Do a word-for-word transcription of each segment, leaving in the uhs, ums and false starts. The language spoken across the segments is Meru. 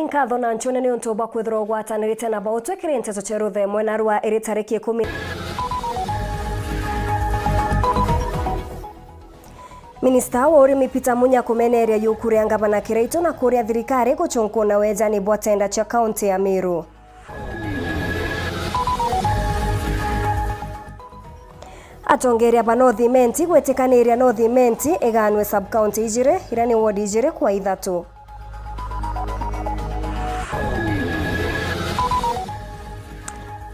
Nkatho na nchone ni untu bwa kwithirwa ugwatanirite na bautwe kiri nteto cia ruthemwe na rwa iri tariki ikumi. Minista wa urimi Peter Munya kumeneria yuku ria ngavana Kiraitu na kuria thirikari guchunkuna wejani bwa tenda cia kaunti ya Meru. Atongeria ba North Imenti gwitikaniria North Imenti igaanwe sub-county ijiri, iria ni ward ijiri kwa ithatu.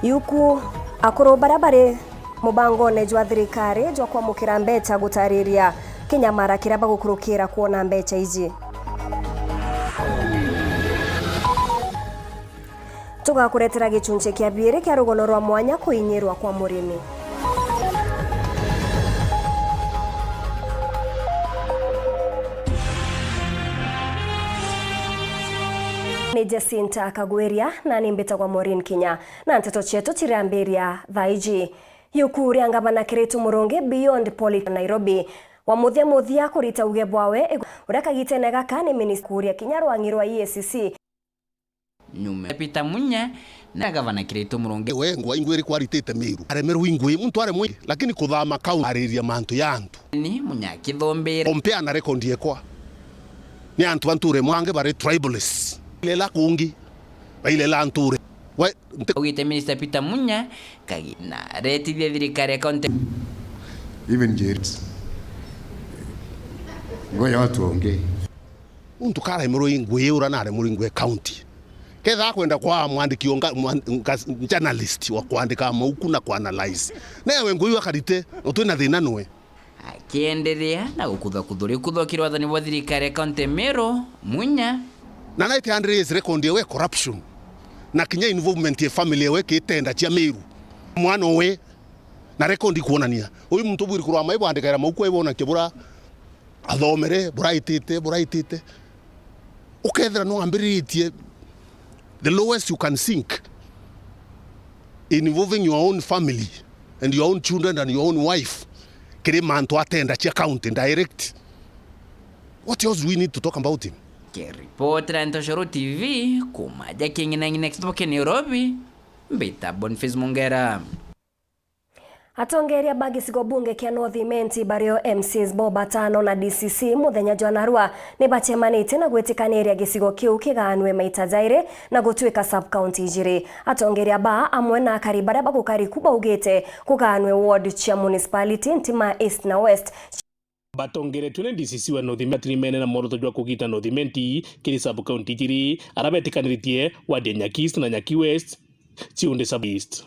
Yuku, akuru baria bari mubangone jwa thirikari jwa kwamukira mbecha gutariria kinyamara kiria bagukurukira kwona mbecha iji. Tugakuretera gichunchi kia biiri kia rugono rwa mwanya kuinyirwa kwa murimi. Ni Jacinta Kagwiria, na ni mbitagwa Maureen Kinya, na nteto cietu cirambiria thaa iji. Yuku ria ngavana Kiraitu Murungi Beyond Polit Nairobi. Wa muthia muthia kurita uge bwawe, uria kagitene gaka ni minista kuria kinya rwangi rwa E A C C. Nyume Peter Munya na gavana Kiraitu Murungi. We ngwa ingwiri kwaritite Meru. Aremerwe ingwi, muntu are mwi, lakini kuthama kau ariria mantu ya antu. Ni Munya akithombera. Compare na record yekwa. Ni antu anture mwange bari tribalists. Ilela kungi. Bailela anture. We, nte- Augite Minister Peter Munya, kagi na retithia thirikari ya county. Even James. Ngo ya watu waongee. Muntu karemerwe ingwi ura na aremurwe ingwi county. Ketha akwenda kwa mwandiki o nga-, mwan-, nga-, journalist wa kwandika mauku na ku analyze. Newe ngui akarite, utwi na thina nwe. Akienderea na gukutha kuthuria kuthokia wathani bwa thirikari ya county Meru, Munya. Na night and raise record yewe corruption. Na kinya involvement ya family yewe kitenda cia Meru. Mwana we na record kuonania. Uyu muntu bwiri kurwa mai bwandikaira mauku ai bona kibura. Athomere, buraitite, buraitite. Ukethira no ambiritie the lowest you can sink involving your own family and your own children and your own wife kiri mantu atenda cia county direct. What else do we need to talk about him? Kiripotera Ntoshoro T V, kuma ja king'inang'ina kithoke Nairobi, mbita Boniface Mungera. Atongeria ba gicigo bunge kia North Imenti bario M C As bo batano na D C C muthenya jwa narua ni bacemanitie na gwitikaniria gicigo kiu kigaanwe maita jairi na gutwika sub-county ijiri. Atongeria ba amwe na akari baria bagukari ku baugite kugaanwe ward cia municipality ntima East na West. Batongeretue ni D C C wa North Imenti, mene na mworoto jwa kugita North Imenti kiri sub-county ijiri, ara betikaniritie ward ya Nyaki East na Nyaki West ciundi sub-east.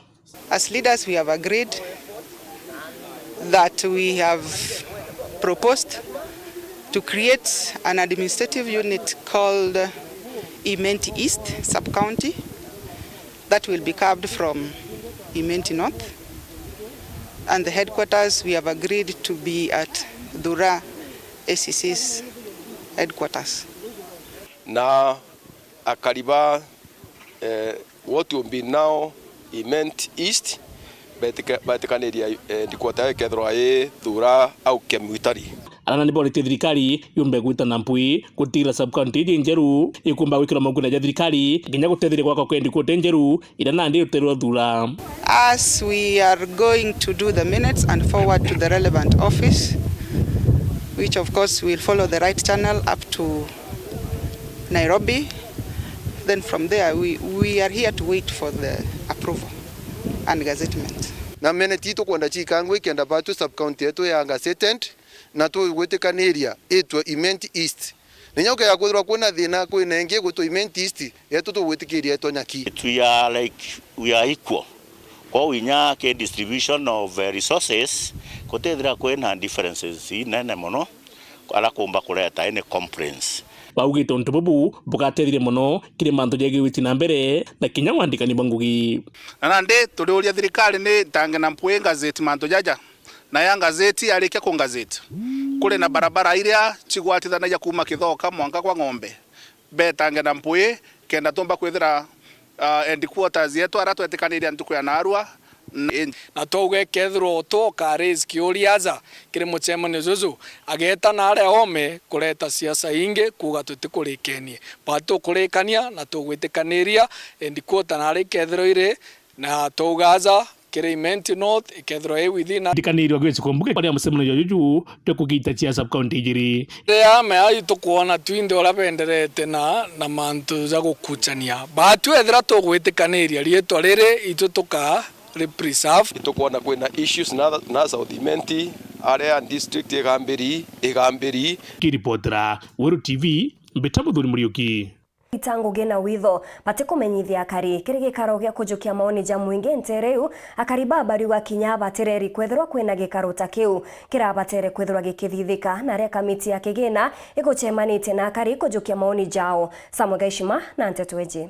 As leaders, we have agreed that we have proposed to create an administrative unit called Imenti East sub-county. That will be carved from Imenti North, and the headquarters we have agreed to be at Thura A C C's headquarters. Na akari ba, eh, what will be now Imenti East, betika-, betikaniria, eh, headquarter ikethirwa i Thura au Kemutari. Arana ni boritie thirikari yumbe gwita na mpwi gutigirira sub-county iji njeru ikumba gwikirwa maukune ja thirikari, kinya gutetheria gwakwa kwendi kuote njeru iria nandi uterwa Thura. As we are going to do the minutes and forward to the relevant office, which of course will follow the right channel up to Nairobi, then from there we, we are here to wait for the approval and gazettement. Na minute ii tukwenda ciikangwe ikenda batu sub-county yetu ya gazetted, na tugwitikaniria itwe Imenti East. Ninya ukega kwithirwa kwina thina, kwina ingi gwitwa Imenti East, yetu tugwitikiria itwe Nyaki. We are like, we are equal. Kwou inya ki distribution of, eh, resources, gutithira kwina differences inene mono, ara kumba kureta any complaints. Baugite untu bubu bugateithirie mono kiri mantu jegii witi na mbere na kinya wandikani bwa ngugi. Na nandi turiuria thirikari ni itange na mpwi ngazeti mantu jaja. Na ya ngazeti yarikia ku ngazeti, kuri na barabara iria cigwatithanagia kuuma Kithoka mwanka kwa Ng'ombe, betange na mpwi, kenda tumba kwithira, ah, headquarters yetu, aria twetikaniria ntuku ya narua, Na twauga ekethirwa utu uka raise kiuria aja kiri mucemanio juju, ageta na aria ome kureta siasa ingi kuuga tutikurikenie. But tukurikania na tugwitikaniria, and quota nari ikethirwa iri, na twauga aja kiri Imenti North ikethirwa i within. Ndikaniirwa gwicikwa mbuge baria mucemanio juju tukugita cia sub county ijiri. Riria mea itukwona twinthe uria benderete na, na mantu ja gukuchania. But ethira tugwitikaniria riitwa riri, itu tuka ri preserve. Itukwona kwina issues na, na South Imenti, aria district igambiri, igambiri. Kiripotera Weru T V, Mbita Muthuri Muriuki. Ita ngugi na witho, batikumenyithia akari. Kiri gikaro gia kujukia maoni ja mwingi ntere iu, akari ba bariuga kinya batireri kwethirwa kwina gikaro ta kiu kirabatere kwithirwa gikithithika, na aria kamiti ya kigina igucemanitie na akari kujukia maoni jao. Samuel Gaishima na nteto iji.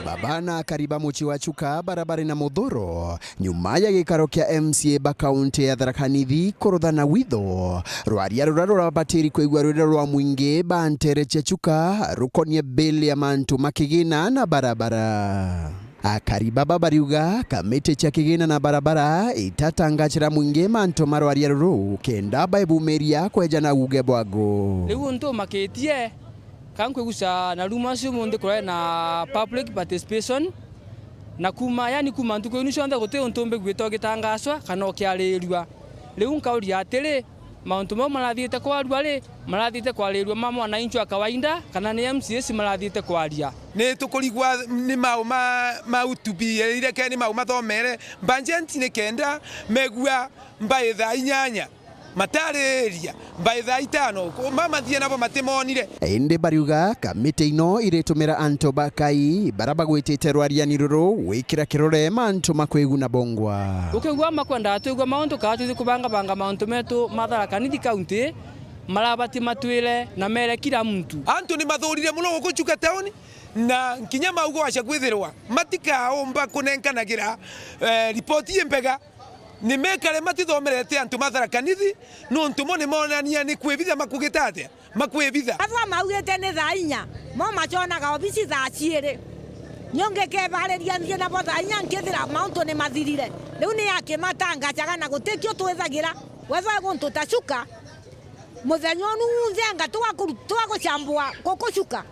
Baba na akari ba mucii wa Chuka barabara na Muthuro, nyuma ya gikaro kia M C A ba kaunti ya Tharaka Nithi kuruthana witho, rwaria ruria rurabatiri kwigua rwire rwa mwingi ba ntere cia Chuka rukonie bill ya mantu ma kigina na barabara. Akari baba bariuga kamiti cia kigina na barabara itatangachira mwingi mantu ma rwaria ruru kenda baibumiria kweja na uge bwago. Riu untu umakitie, ka nkwiguca na rumors umunthi kurari na public participation, na kuma, yani kuma ntuku inu cionthe guti untu mbiguite ugitangacwa kana ukiarirua. Riu nkauria atiri, mauntu mau marathiite kwarua ri, marathiite kwarirua ma mwananchi wa kawaida, kana ni M C As marathiite kwaria? Ni tukurigwa ni mau ma, ma utubi, iria ke ni mau mathomere budget ni kenda megua mbai thaa inyanya matariria, mbai thaa itano, ku-, mamathie nabo matimonire. Indi bariuga kamiti ino iritumira antu ba Ngai bara bagwitite rwariani ruru gwikira kirore mantu ma kwiguna bongwa. Ukigua makwendaga twigua mauntu kana tuthi kubangabanga mauntu metu ma Tharaka Nithi County, marabati matwire na mere kila muntu. Antu ni mathurire muno guku Chuka town, na nkinya maugo aca kwithirwa matikaumba kunenkanagira, eh, ripoti imbega. Ni mekare matithomerete antu ma Tharaka Nithi, nontu mo ni monania ni kwibitha makugita atia? Makwibitha. Ethwa maugite ni thaa inya, mo maconaga obisi thaa ciiri. Ni ungikebariria nthie nabo thaa inya nkithira mauntu ni mathirire. Riu ni akimatangacaga na gutikio twithagira. Wethwa guntu ta Chuka, muthenya unu wunthe anga twaku-, twagucambua guku Chuka.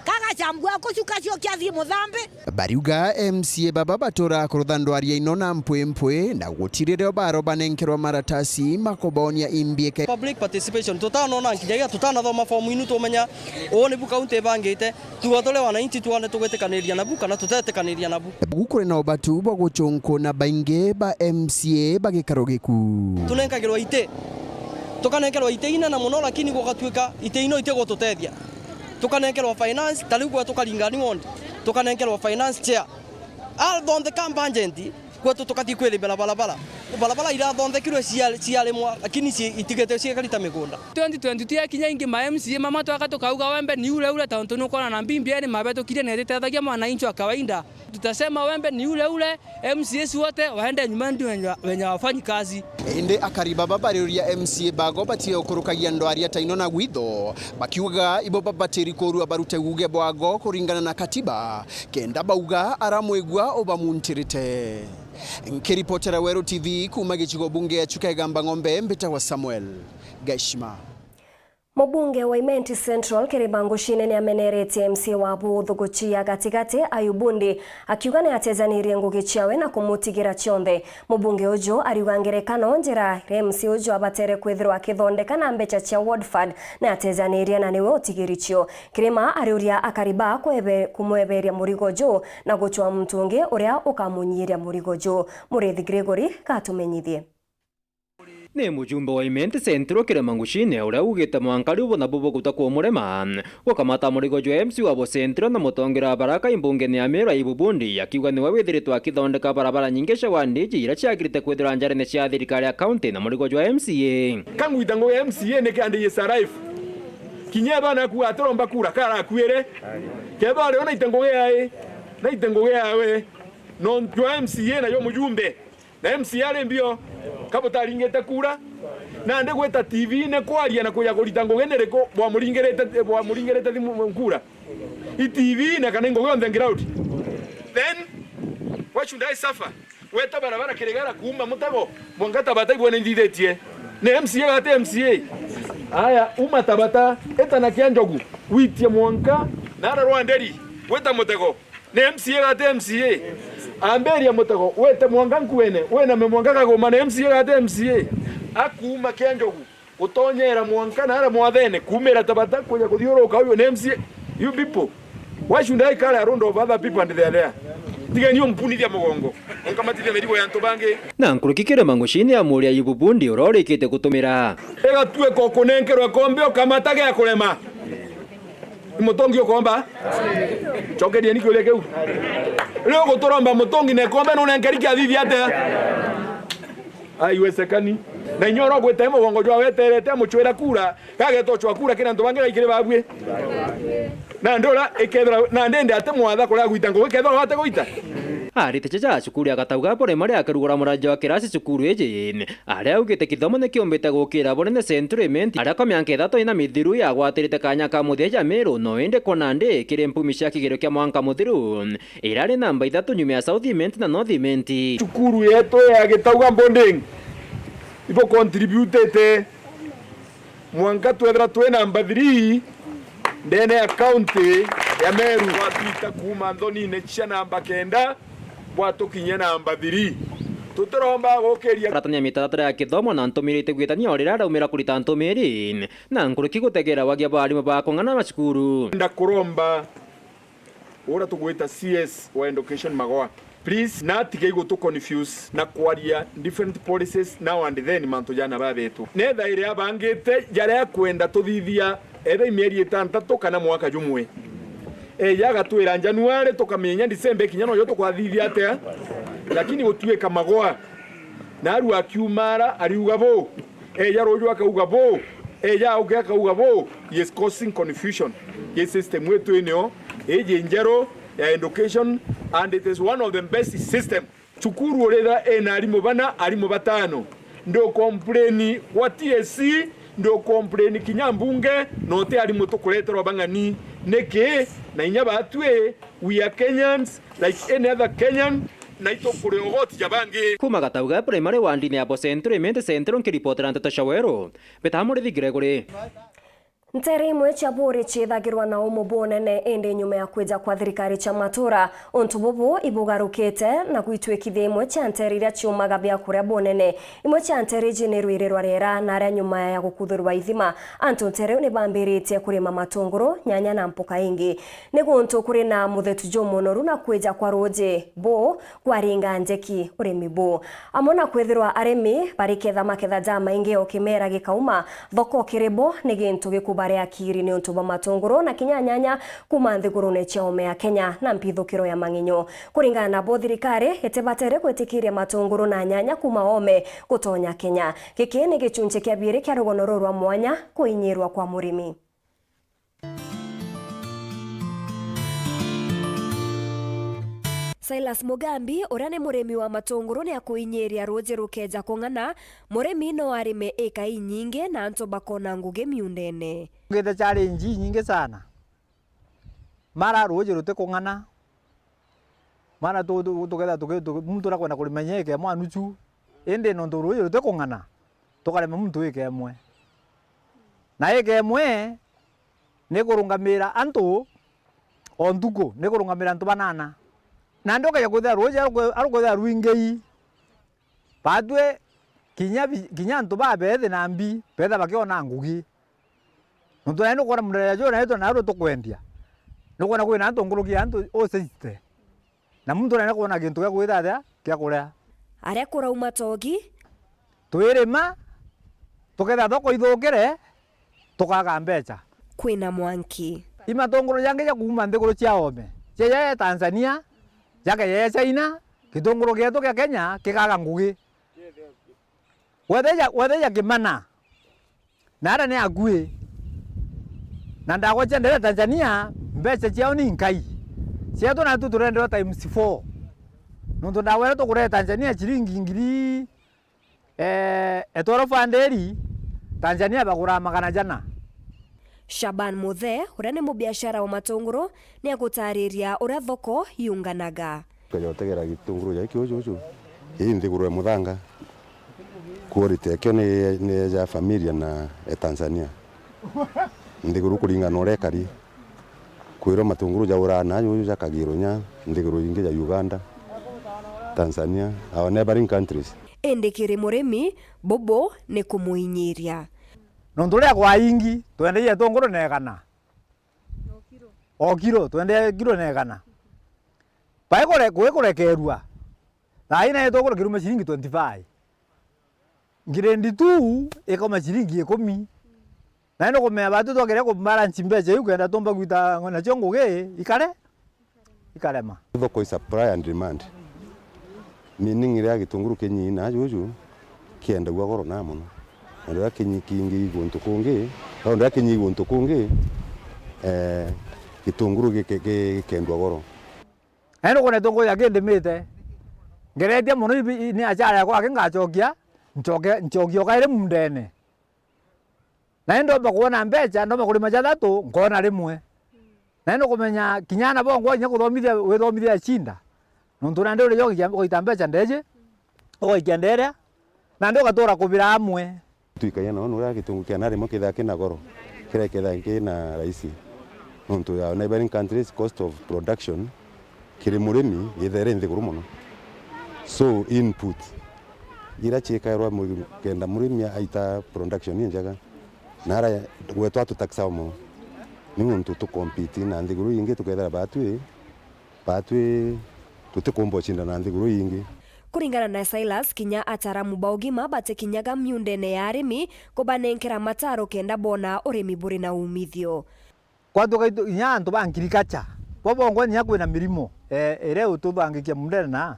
Kagacambua guku Chuka cio kiathii Muthambi. Bariuga M C A baba batura kurutha ndwaria ino na mpwimpwi, na gutiri rio baro banenkerwa maratasi makubonia imbiike. Public participation, tutanona nkinyagia tutanathoma fomu inu tumenya uu nibu kaunti ibangite, tuga turi wananchi twone tugwitikaniria nabu kana tutetikaniria nabu. Bugu kuri na ubatu bwa gucunkuna baingi ba M C A ba gikaro giku. Tunenkagirwa iti, tukanenkerwa iti inene muno, lakini gugatuika iti ino itigututethia. Tukanenkerwa finance, ta riu gwetu Karingani ward, tukanenkerwa finance chair. Athontheka budget, gwetu tukathi kwiribira barabara. Barabara irathonthekirwe cia-, ciarimwa, lakini ci-, itigite ciikari ta migunda. Twenty twenty-two yakinya ingi ma M C A mama twaka tukauga wembe ni ule ule, tontu nukwona na mbimbi eri mabetukirie na ititethagia mwananchi wa kawaida. Tutasema wembe ni ule ule, M C As wote waende nyumbani wenye, wenye wafanyi kazi. Indi akari baba bariuria M C A bago batige gukurukagia ndwaria ta ino na gwitho, bakiuga ibo babatiri kurua barute guge bwago kuringana na katiba, kenda bauga aramwigua ubamuntirite. Nkiripotera Weru T V kuma gicigo bunge ya Chuka Igamba Ng'ombe, mbitagwa Samuel Gaishima. Mubunge wa Imenti Central Kiribangushine ni ameneretie M C A wa Buthuguchi ya Gatigati, Ayubu Ndi, akiuga ni atejanirie ngugi ciawe na kumutigira cionthe. Mubunge uju ariuga ngerekano njira iria M C A uju abatere kwithirwa akithondeka na mbeca cia Ward Fund ni atejanirie na niwe utigiri cio. Kirima ariuria akari ba kwebe-, kumweberia murigo ju na gucwa muntu ungi uria ukamunyiiria murigo ju. Murithi Gregory gatumenyithie. Ni mujumbe wa Imenti Central Kirima Ngushine uria ugite mwanka riu buna bubu guta kumurema gukamata murigo jwa M C wa Central na mutongeria wa Baraka imbungene ya Meru Ayubu Bundi, akiuga niwe withiritwe akithondeka barabara nyingi cia wandiji iria ciagirite kwithirwa njarene cia thirikari ya kaunti na murigo jwa M C A. Kangwita ngugi ya M C A ni kandi is alive. Kinya bana aku atoromba kura karakuire. Keba ari ona ite ngugi yae, na ite ngugi yawe. No jwa M C A na yo mujumbe. Na M C A ari mbio, ka butaringite kura, nandi gwita T V-ini kwaria na kuja kurita ngugi ni riku bwamuringirite, bwamuringirite thimu kura? I T V-ini kana i ngugi yonthe ground? The Why should I suffer? Weta barabara Kirigara kuuma Mutego, mwanka Tabata ibwene nthithitie. Ni M C A gati M C A? Aya, uma Tabata, eta na Kianjogu, witie mwanka, nara Rwanderi, weta Mutego. Ni M C A gati M C A? Ambiria Mutego, wete mwanka Nkuene, winame mwanka Kagoma, ni M C A gati M C A? Akuuma Kianjogu, gutonyera mwanka nara Mwathene, kuumira Tabata kuja kuthiuruka, uyu ni M C A? You people, why should I carry a load of other people and they are there? Tigeni umpunithia mugongo, unkamatithia mirigo ya antu bangi. Na nkuruki kirima ngucini ya Muria Ayubu Bundi uria urikite gutumira. Igatuika ukunenkerwa ikombe ukamata gia kurema. Mutongi ukomba? Cokerieni kiuria kiu. Riu guturomba mutongi na ikombe nunenkeri kiathithia atia? Aiwesekani. Na inya uria ugwite mugongo jwa weterete amucwira kura, gageta ucwa kura kiri antu bangi gaikiri babui. Na ndura ikethira, na ndende ati mwatha kuria agwita ngugi kethira wate guita. Arite jaja cukuru ya Gatauga primary akirugura muranja wa kirasi cukuru iji. Aria augite kithomo ni kiumbite gukira bunene Central Imenti, aria kwa mianka ithatu ina mithiru yagwatirite kanya ka muthia ja Meru, no indi kwa nandi kiri mpumi cia kigerio kia mwanka muthiru, irari namba ithatu nyuma ya South Imenti na North Imenti. Cukuru yetu ya Gitauga Boarding ibo contributete mwanka twethira twi namba three ndene ya county ya Meru. Twatwita kuuma nthonine cia namba kenda, bwatukinyia namba three. Tutiromba gukiria. Kuratania mitaratara ya kithomo na ntumiri itiguitania o riria araumira kurita ntumiri, na nkuruki gutegera wagia bwa arimu ba kung'ana macukuru. Nda kuromba uria tugwita C S wa education Magoa, please, na atige gutu confuse na kwaria different policies now and then mantu jana babetu. Nethaire abangite jaria akwenda tuthithia, either mieri itantatu kana mwaka jumwe. Eja agatwira January, tukamenya December ikinya nojo tukwathithia atia. Lakini gutuika Magoa, naru akiumara ariuga bu, eja ruju akauga bu, eja auke akauga bu, he is causing confusion ye system yetu inio iji njeru ya education, and it is one of the best system. Cukuru uritha ina arimu bana, arimu batano, ndu complain kwa T S C, ndu complain kinya mbunge, na uti arimu tukureterwa bang'ani. Niki? Na inya batwi, we are Kenyans like any other Kenyan, na itukuria ugoti ja bangi. Kuma Gatauga primary wandini ya Bosenturi Imenti Central, nkiripotera nteto cia Weru, Mbita Murithi Gregory. Nteere imwe cia buuri ciithagirwa na umu bunene, indi nyuma ya kwija kwa thirikari cia matuura, untu bubu ibugarukite na gwitwikithia imwe cia nteere iria ciumaga biakuria bunene. Imwe cia nteere iji ni rwiri rwa riera, na aria nyuma ya gukuthurwa ithima, antu nteere iu ni bambiritie kurima matunguru, nyanya na mpuka ingi. Ni guntu kuri na muthetu jumunoru na kwija kwa ruuji buu kwaringa njeki urimi buu. Amwe na kwithirwa arimi bariketha maketha jamaingi o kimera gikauma, thoko kiri bo ni gintu gikubarea akiri niuntu bwa matunguru na kinya nyanya kuuma nthigurune cia oome ya Kenya na mpithukiro ya mang'inyu. Kuringana nabo, thirikari itibatere gwitikiria matunguru na nyanya kuuma oome gutonya Kenya. Giki ni gichunchi kia biiri kia rugono ruu rwa mwanya kuinyirwa kwa murimi. Silas Mugambi, uria ni murimi wa matunguru, ni akuinyiria ruuji rukeja kung'ana. Murimi no arime ika inyingi na antu bakona ngugi miundene. Ngite challenge inyingi sana. Mara ruuji rutikung'ana. Mara tu-, tu-, tuketha tuki-, tu-, muntu urakwenda kurima inya ika imwe na nuchu. Indi nontu ruuji rutikung'ana, tukarema muntu ika imwe. Na ika imwe ni kurungamira antu o ntuku, ni kurungamira antu banana. Nandi ukeja kwithira ruuji aruku-, arukwithira rwingi, batwi kinya bi-, kinya antu babethi na mbi, betha bakiona ngugi. Nontu nandi nukwona mundene juu naitwe narua tukwendia. Nukwona kwina antu nkuruki ya antu ucejite. Na muntu nene kwona gintu gia kwithathia gia kuria. Aria kurauma togi. Twirima, tuketha thoko ithukire, tukaga mbecha. Kwina mwanki. Imatunguru jangi ja kuuma nthiguru cia oome, jaja ja Tanzania, jakeja ja China, gitunguru gietu gia Kenya kikaga ngugi. Wetheja, wetheja kimana. Na ara ni akui. Na ndagwa cia ndere Tanzania, mbeca ciao ni nkai. Cietu natu turenderwa times four. Nontu ndagwa iria tukurere Tanzania ciringi ngiri, eh, twelve hundred, Tanzania bagura magana jana. Shaban Muthe, uria ni mubiashara wa matunguru, ni agutariria uria thoko yunganaga. Ukeja utegera gitunguru ja kiu juju. Ii nthiguru ya muthanga. Quality ekio ni, ni ja familia na ya Tanzania. Nthiguru kuringana na uria ikari. Kwirwa matunguru ja urana juju jakagirwa nya nthiguru ingi ja Uganda, Tanzania, our neighboring countries. Indi kiri murimi, bubu ni kumuinyiria. Nontu riria kwaingi, twendeire itunguru na igana. O kiro, twendeire kiro na igana. Bai kure-, kwi kurekerua. Thaa ii nayo itunguru kiruma ciringi twenty-five. Grade two ikoma ciringi ikumi. Na indi kumenya batu twakire kubalance mbeca iu kenda tumba gwita nacio ngugi ikare, ikarema. Thoko i supply and demand. Meaning riria gitunguru kinyii na juju kiendagua goro na mono. Na riria kinyii kingi i guntu kungi, na riria kinyii i guntu kungi, eh, gitunguru gike-, gi-, gikendwa goro. Na indi kwona gitunguru ja kindimite. Ngeretie mono ibi, i-, ni achara yakwa aki ngachokia, nchoke, nchokie o kairi mundene. Na indi ndomba kwona mbeca, ndomba kurima jathatu, nkona rimwe. Na indi kumenya kinya ana bongwa kinya kuthomithia, withomithia shinda. Nontu nandi uri jo ugaita mbeca ndeji, ugaikia nderia, nandi ugatura kubira amwe. Twikagia nao nuria gitungu kia na rimwe kithea kina goro, kiria kithea kina raisi. Nontu ya neighboring countries, cost of production kiri murimi githea iri nthiguru mono. So input iria ciikairwa murimi, kenda murimi aita production injega, na ara gwetwa atutaxao mono. Ni nontu tu compete na nthiguru ingi tukethira batwi Batwi tutikumba ucindana na nthiguru ingi. Kuringana na Silas, kinya ataaramu ba ugima batikinyaga miundene ya arimi kubanenkera mataro kenda boona urimi buri na umithio. Kwatuka itu-, kinya antu ba ngirikacha, bo bongwa kinya kwina mirimo, eh, iria ututhangikia mundene na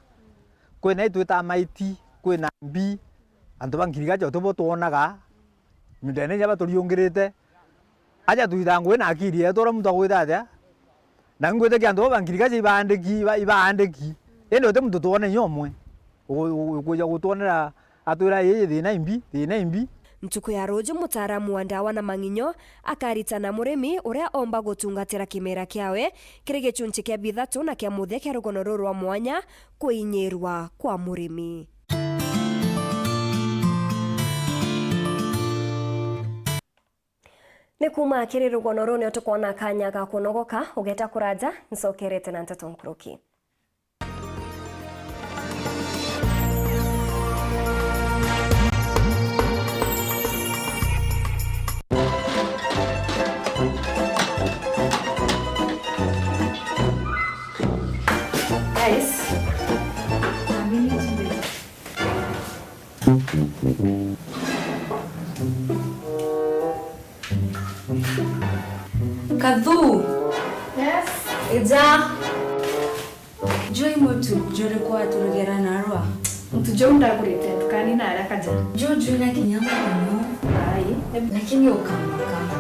kwina itwitaga maiti, kwina mbi, antu ba ngirikacha utibo twonaga, miundene inya baturiungirite. Aja twithaa ngugi na akiri yetu, uria muntu agwita atia? Na ngwitikia antu baba ngirikacha ibaandiki, iba-, ibaandiki. Indi uti muntu twone inya umwe. U-, u-, ukwija gutwonera atwira, "Ii thina imbi, thina imbi." Ntuku ya ruuju, mutaaramu wa ndawa na mang'inyo akaritana murimi uria oomba gutungatira kimera kiawe kiri gichunchi kia bithatu na kia muthia kia rugono ruru rwa mwanya, kwinyirwa kwa murimi. Ni kuuma kiri rugono ruu nio tukwona kanya ga kunogoka, ugeta kuraja, ncokerete na nteto nkuruki. Guys, Kathu. Yes. Ija. Juu i mutu juriku waturugera narua? Mutu juu ndagurite ndukani na arakaja. Juu juu na kinya muno. Ai. Lakini ukama, ukama.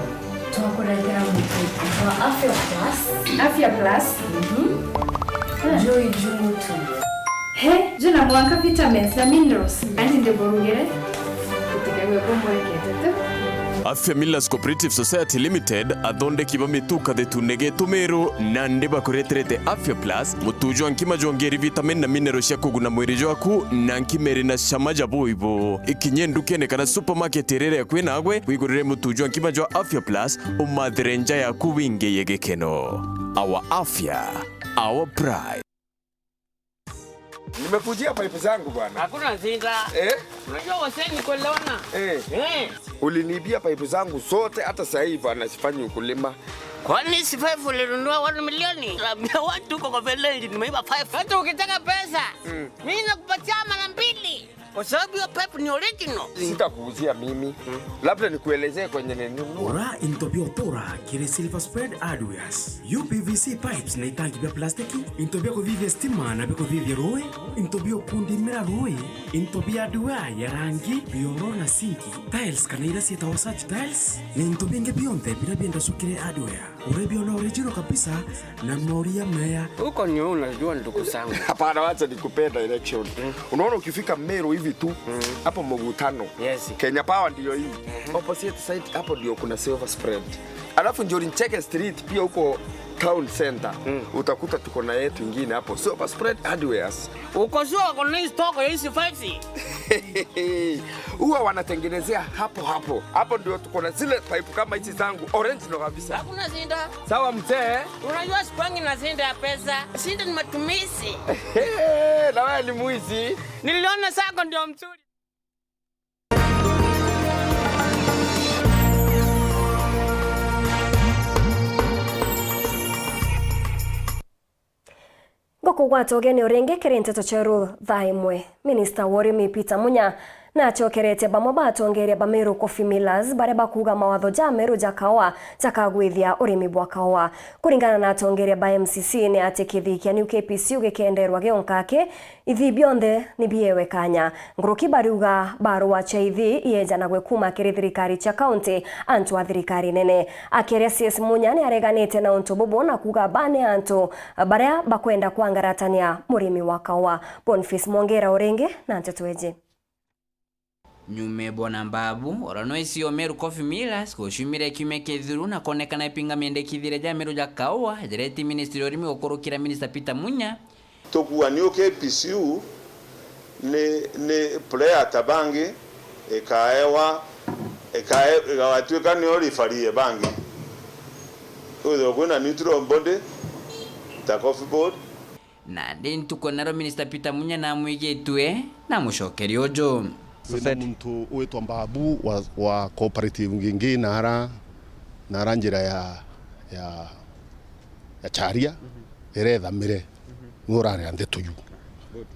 Twakuretera mutu wa Afya Plus. Afya Plus? Mhm. Ah. Juu i juu mutu. He, juu na mwanka vitamins na minerals. Kandi ndiburugire. Gutikagwe kumborekete tu. Afya Millers Cooperative Society Limited, athondeki ba mituka thitune getu Meru, nandi bakureterete Afya Plus, mutu jwa nkima jwongeri vitamin na mineral cia kuguna mwiri jwaku, na nkima iri na cama ja buibu. Ikinye ndukene kana supermarket iria iri akui nagwe, wigurire mutu jwa nkima jwa Afya Plus, umathire nja yaku wingiye gikeno. Our Afya, our pride. Nimekujia pipe zangu bwana. Hakuna shida. Eh? Unajua wasee ni kuelewana. Eh. Eh. Uliniibia pipe zangu zote, hata sasa hivi anasifanyi ukulima. Kwani si five ulinunua one million? Ambia watu uko kwa village nimeiba five. Hata ukitaka pesa, mm, mimi nakupatia mara mbili. Kwa sababu hiyo pipe ni original. Sitakuuzia mimi. Hmm. Labda nikuelezee kwenye nilinunua. Gura into bia utura kiri Silver Spread Hardwares. U P V C pipes na itangi bia plastiki, into bia kuthithia stima na bia kuthithia rui, into bia ukundimira rui, into bia hardware ya rangi, bioro na sinki, tiles kana iria cietagwa search tiles, na into bingi bionthe biria bienda cukire hardware. Urebi ona original kabisa na mauria meya. Huko ni wewe unajua, ndugu zangu. Hapana, wacha nikupea direction. Mm. Unaona ukifika Meru hivi tu, mm, hapo Mugutano. Yes. Kenya Power ndio hii. Mhm. Opposite side hapo ndio kuna Silver Spread. Alafu Njuri Ncheke Street pia huko Town Center, utakuta tuko na yetu ingine hapo, Super Spread Hardwares. Uko sure wako na hii stock ya hizi five C? Huwa wanatengenezea hapo hapo. Hapo ndio tuko na zile pipe kama hizi zangu, original kabisa. Hakuna shida. Sawa mzee. Unajua sikuangi na shida ya pesa. Shida ni matumizi. Na wewe ni mwizi. Niliona sako ndio mzuri. Ngukugwata ugeni uringi kiri nteto cheru thaa imwe. Minista wa urimi Peter Munya nachokeretie bamwe ba atongeria ba Meru Coffee Millers baria bakuuga mawatho ja Meru ja kaua jakagwithia urimi bwa kaua. Kuringana na atongeria ba M C C, ni ati kithii kia New K P C U gikenderwa gionka ki ithii bionthe ni biewe kanya. Nguruki bariuga barua cia ithii ienjanagwe kuuma kiri thirikari cia kaunti, antu a thirikari nene. Akiaria C S Munya ni areganite na untu bubu na kuuga ba ni antu baria bakwenda kwangaratania murimi wa kaua. Boniface Mwongera uringi na nteto iji. Nyume Bona Mbabu, ura no isi o Meru Coffee Millers, guciumire kiumia kithiru na konekana ipinga miendekithire ja Meru ja kaua, jareti ministry ya urimi gukurukira Minister Peter Munya. Tukuuga New K P C U ni, ni player ta bangi, ikaewa, ikae-, igatuika niyo referee bangi. Kwithirwa kwina neutral body ta Coffee Board, Nandi ntuku nario Minister Peter Munya namwigitue na mucokeria uju. Kwina muntu witwa Mbabu wa, wa cooperative ngingi nara, nara njira ya, ya, ya Charia, irethamire. Niwe urari a ndeto yu.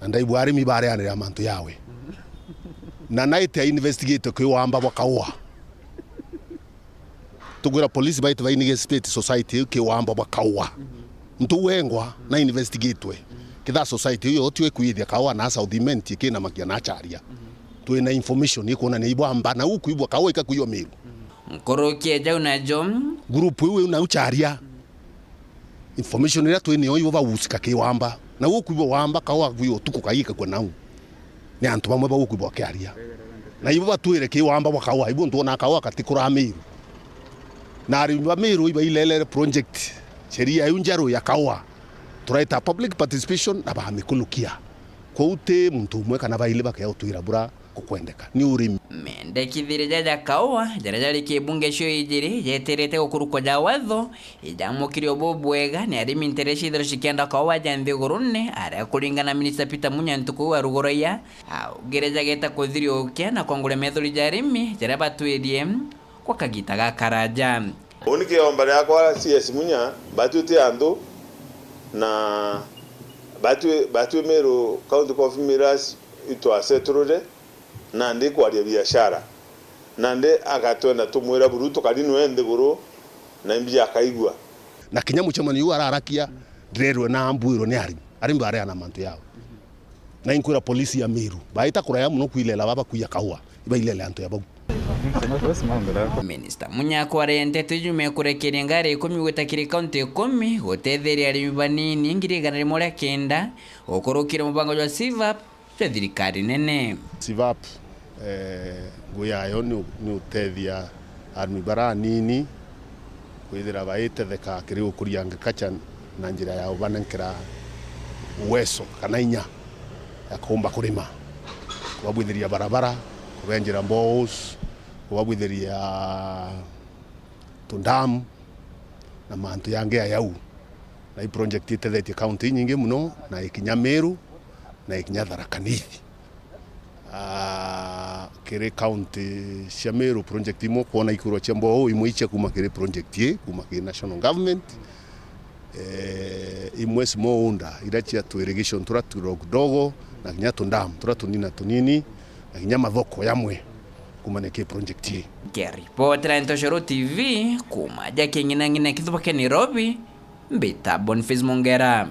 Na ndaigua arimi barianire mantu yawe. Na naite a investigate ki wamba bwa kaua. Tukwira polisi baite ba investigate society iu ki wamba bwa kaua. Ntu wengwa na investigatwe. Kitha society iu yo tio ikwithia kaua na South Imenti ikinamakia na Charia. Twina information ikwonania ibwamba na ukwibwa kaua ikakwiywa Meru. Nkuruki e jau najo. Group iu iu nau Charia. Information iria twi nio ibo bagucika ki wamba. Na ukwibwa wamba kaua kwiywa utuku kaigikakua nau. Ni antu bamwe bagukwibwa bakiaria. Na ibo batwire ki wamba bwa kaua, ibo ntuona kaua katikura Meru. Na arimi ba Meru ibailelere project, sheria iu njeru ya kaua. Turaita public participation na bamikulukia. Kwou ti muntu umwe kana baili bakea utwira bura kukwendeka. Ni urimi. Mendekithire jaja kaua, jaria jari kibunge cio ijiri, jeterete gukurukwa ja watho, Ijamukirio bubwega ni arimi ntere ciithirwa cikienda kaua ja nthigurune, aria kuringana na Minista Peter Munya ntuku iu aruguragia, augire jageta kuthiriukia na kwongoria methori ja arimi jaria batwirie kwa kagita gakaraja. Uni kiomba riakwa C S Munya, batwi ti anthu, na batwi, batwi Meru County Coffee Millers itwaseturure, nandi kwaria biashara, nandi agatwenda tumwira buru tukari nwe nthiguru, na imbi akaigua. Na kinya mucemanio uu ararakia, ndirerwe na mbwirwe ni arimi. Arimi bareana mantu yao. Na inkwira polisi ya Meru, baita kuraya muno kwilela baba kwiya kaua, ibailele antu ya bau. Minista Munya akwaria nteto iju mekurekeria ngari ikumi gwita kiri kaunti ikumi, gutetheria arimi banini ngiri igana rimwe ria kenda, gukurukira mubango jwa CVAP, cia thirikari nene. CVAP, eh, ngui yayo ni u-, ni utethia arimi baranini kwithira baitetheka kiri gukuria agriculture na njira ya ubanenkera uwezo kana inya ya kuumba kurima, kubabwithiria barabara, kubenjera boreholes, kubabwithiria tudamu na mantu yangi ayau. Na i project itethetie county inyingi muno, na ikinya Meru, na ikinya Tharaka Nithi. Ah, kiri county cia Meru, project imwe kwona ikurwa cia mboo, imwe icia kuma kiri project ii, kuma kiri national government. Eh, imwe small order, ira cia tu irrigation tura tudogo dogo, na kinya tu dam tura tunini na tunini, na kinya mathoko yamwe kumania ki project ii. Nkiripotera Ntoshoro T V kuma ja King'inang'ina kithuba kia Nairobi, mbita Boniface Mongera.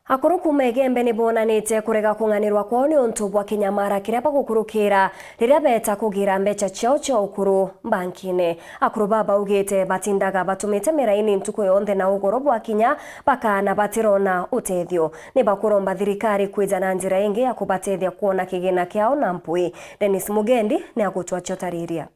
Akuru kuuma Igembe ni bonanite kurega kung'anirwa kwao ni untu bwa kinyamara kiria bagukurukira riria beeta kugira mbeca ciao cia ukuru bankine. Akuru baa baugite batindaga batumite miraini ntuku yonthe na ugoro bwakinya bakaana batirona utethio. Ni bakuromba thirikari kwija na njira ingi ya kubatethia kwona kigina kiao na mpwi. Dennis Mugendi ni agutwachotariria.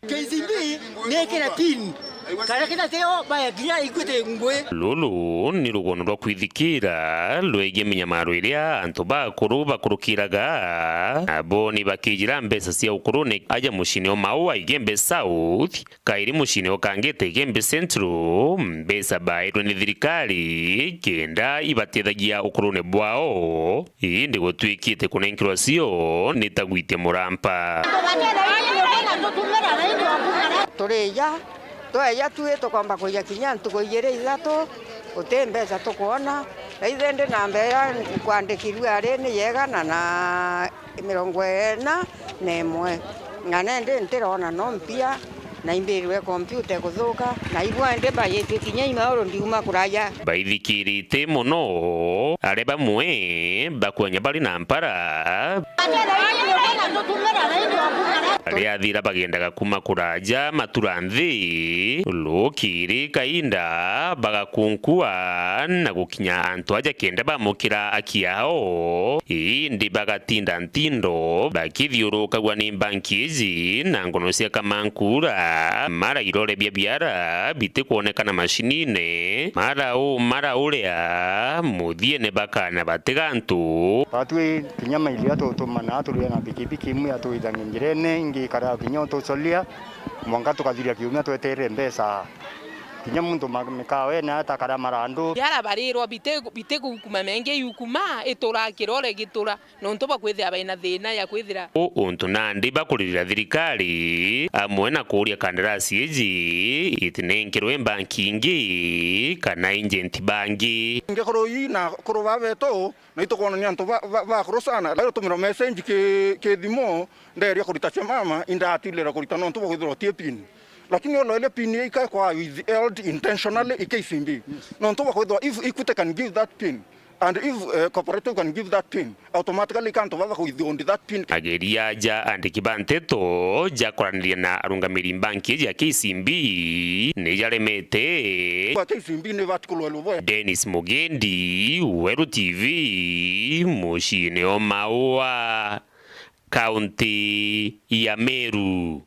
K C B nekira pin Kare kina teo baya kinya ikwite ngui. Ruru ni rugono rwa kwithikira rwegie minyamaro iria antu bakuru bakurukiraga, nabo ni bakijira mbeca cia ukurune aja muciine o Maua Igembe South, kairi muciine o Kangeta Igembe Central, mbeca bairwe ni thirikari kenda ibatethagia ukurune bwao. Indi gutwikite kunenkerwa cio ni ta gwitia murampa. Turija, tweja tu tukomba kuija kinya ntuku ijiri ithatu, guti mbeca tukwona. Ithe ndi namba iria nkwandikirue ari ni ya igana na mirongo ina na imwe, na nendi ntirona no mpia. Na imbirwe kompyuta ikuthuka, na ibwa indi mbayitie kinya imauru ndiuma kuraja. Baithikirite mono, aria bamwe bakwenya bari na mpara. Riathira bagendaga kuma kuraja matura nthi, rukiri kainda bagakunkua na gukinya antu aja kenda bamukira aki yao, indi bagatinda ntindo bakithiurukagua ni mbanki iji na ngono cia kamankura, mara irore bia biara bitikwonekana macinine, mara u, mara uria, muthiene bakana batiga antu. Batwi kinya maili atutumana turia na pikipiki imwe atwithania njirene, ingi ikara kinya utucoria, mwanka tukathiria kiumia tweterere mbeca. Kinya muntu ma-, mikawene atakara marandu. Biara barirwa biti-, bitigukuma mengi yukuma, itura kirore gitura, nontu bwa kwithira baina thina ya kwithira. U untu nandi bakuririra thirikari, amwe na kuuria kandarasi iji itinenkerwe mbanki ingi kana agent bangi. Ngekorwo ii na akuru ba betu, na itukwonania antu ba, ba, bakuru sana. Rero tumira message ki, ki thimu, nderia kurita cia mama, indatilira kurita nontu bwa kwithirwa uti pin. Lakini olo ile pin ikae kwa withheld intentionally i K C B. Nontu bwa kwithirwa if Equity can give that pin, and if, eh, cooperative can give that pin, automatically ikantu baba kuwithhold that pin. Ageria aja andiki ba nteto jakoraniria na arungamiri mbanki ya K C B ni jaremete. Kwa K C B ni vertical welo boya. Dennis Mugendi, Weru T V, muciine o Maua, kaunti ya Meru.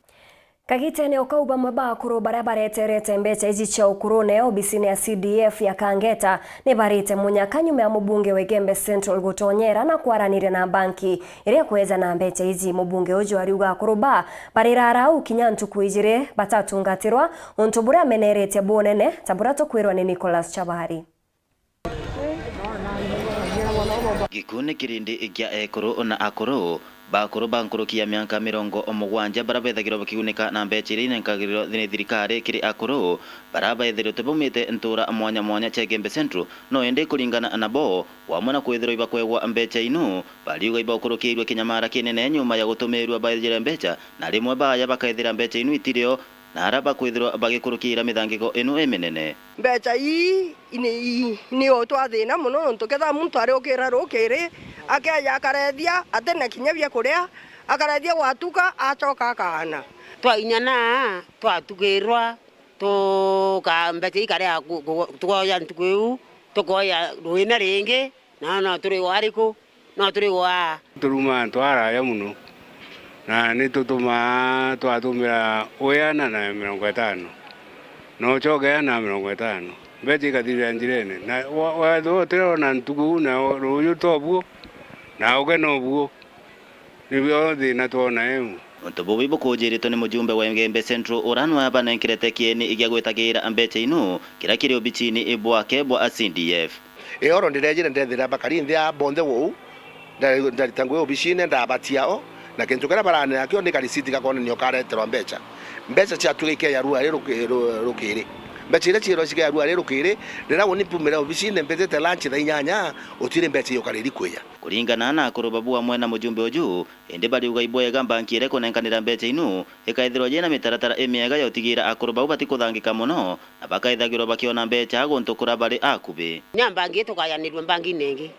Kagitene o kau, bamwe ba akuru baria bareterete mbeca iji cia ukurune obisine ya C D F ya Kangeta ni barite munyaka nyuma ya mubunge wa Igembe Central gutonyera na kwaraniria na mbanki iria kweja na mbeca iji. Mubunge uju ariuga akuru ba barirara au kinya ntuku ijiri batatungatirwa, untu buria ameneretie bunene, ta buria tukwirwa ni Nicholas Chabari. Gikuuni kirindi kia ekuru na akuru, bakuru ba nkuruki ya miaka mirongo mugwanja, baria bethagirwa bakigunika na mbeca iria inenkagirwa ni thirikari kiri akuru, baria bethiritwe baumite ntura mwanya mwanya cia Igembe Central, no indi kuringana nabo, wamwe na kwithirwa ibakwegwa mbeca inu, bariuga ibaukurukirwe kinyamara kinene nyuma ya gutumirwa baejire mbeca, na rimwe baya bakethira mbeca inu itirio, na aria bakwithirwa bagikurukira mithangiko inu iminene. Mbeca ii ni, ii ni o twathina mono, nontu kethira muntu ariukira rukiri, akeja akarethia, atina kinya bia kuria, akarethia gwatuka, acoka akaana. Twainyana, twatukirwa, tuka-, mbeca ikarea ku-, ku-, tukoya ntuku iu, tukoya ruina ringi, na no turi o ariku? No turi o aa. Turumaa antu araya mono, na ni tutumaa twatumira uiana na mirongo itano, na ucoke iana na mirongo itano, mbeca ikathirira njirene, na wa-, wethirwa utirona ntuku iu, na ruuju tobuo, na uke nobuo, nibio thina twona iu. Untu bubu ibukujiritwe ni mujumbe wa Igembe Central uria nwe abanenkerete kieni gia gwitagira mbeca inu, kiria kiri obicini bwake bwa C D F. Ioro ndirejire ndethira bakari nthi aa bonthe uu, nda-, ndarita ngugi obicine, ndabatia o, na kintu kiria baranea kio ni karisiti gakonania ukareterwa mbeca. Mbeca ciatuika ikeya rua ri ruki-, ru-, rukiri. Mbeca iria ciirwa cikeya rua ri rukiri, riria uni mpumire obicine, mbitite lunch thaa inyanya, utiri mbeca iukariri kwiya. Kuringana na akuru babu amwe na mujumbe uju, indi bariuga ibwega mbanki iria ikunenkanira mbeca inu ikaithirwa yina mitaratara imiega ya utigira akuru bau batikuthangika mono, na bakaithagirwa bakiona mbeca guntu kuria bari akubi. Nya mbanki itukayanirue mbankine ingi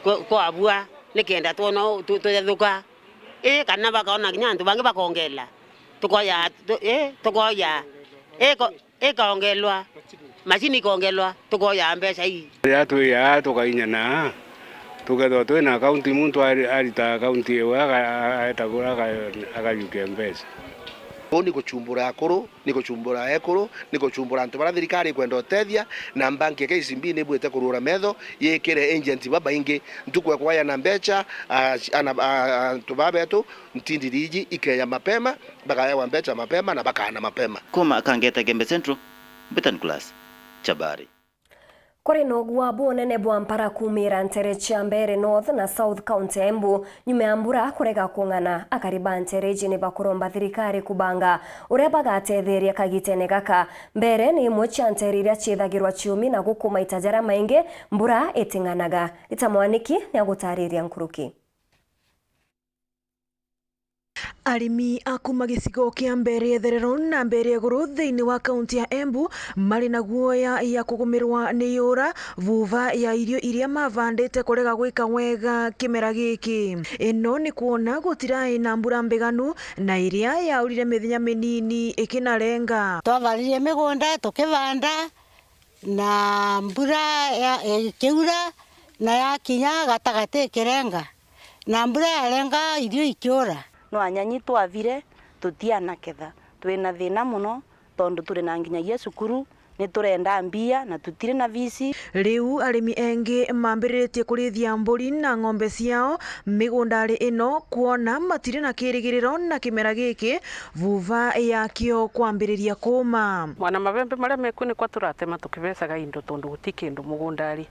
ku-, kwabua, nikenda twona u-, tu-, tuyathuka. Ii, kana bakona kinya antu bangi bakongela. Tukoya, tu-, ii, tukoya. Ii, ko-, ikaongelwa, macini ikaongelwa, tukoya mbeca ii. Riria twi aa tukainyana, tukethwa twina akaunti, muntu ari-, arita akaunti iwe aga-, aetagura aga-, agajukia mbeca. Uu ni gucumbura akuru, ni gucumbura ekuru, ni gucumbura antu baria thirikari ikwenda utethia, na mbanki ya K C B ni ibwite kurura metho, yikire agent babaingi. Ntuku ya kwayana mbecha, a, ana, a, antu baa betu, ntindiri iji ikeya mapema, bakaewa mbecha mapema na bakaana mapema. Kuma Kangeta Gembe Central, Mbitan Class, Chabari. Kuri na ugua bunene bwa mpara kuumira ntere cia Mbeere North na South County ya Embu, nyuma ya mbura kurega kung'ana. Akari ba ntere iji ni bakuromba thirikari kubanga uria bagatetheria kagitene gaka. Mbeere ni imwe cia ntere iria ciithagirwa ciumi na guku maita jaria maingi mbura iting'anaga. Rita Mwaniki ni agutariria nkuruki. Arimi a kuuma gicigo kia Mbeere ya Itherero na Mbeere ya Iguru thiini wa kaunti ya Embu mari na guoya ya kugumirwa ni yura vuva ya irio iria mavandite kurega gwika wega kimera giki. Ino ni kwona gutirai na mbura mbiganu na iria yaurire mithenya minini ikinarenga. Twavaririe migunda tukivanda, na mbura ya, ikiura, na yakinya gatagati ikirenga, na mbura yarenga, irio ikiura. No anyanyi twavire, tutianaketha. Twina thina mono, tondu turi na nginyagia cukuru, ni turenda mbia, na tutiri na visi. Riu arimi engi mambiriritie kurithia mburi na ng'ombe ciao migundari ino, kwona matiri na kirigiriro na kimera giki, vuva yakio kwambiriria kuuma. Mwana mabembe maria mekuo nikwa turatema tukibecaga indo tondu guti kindu mugundari.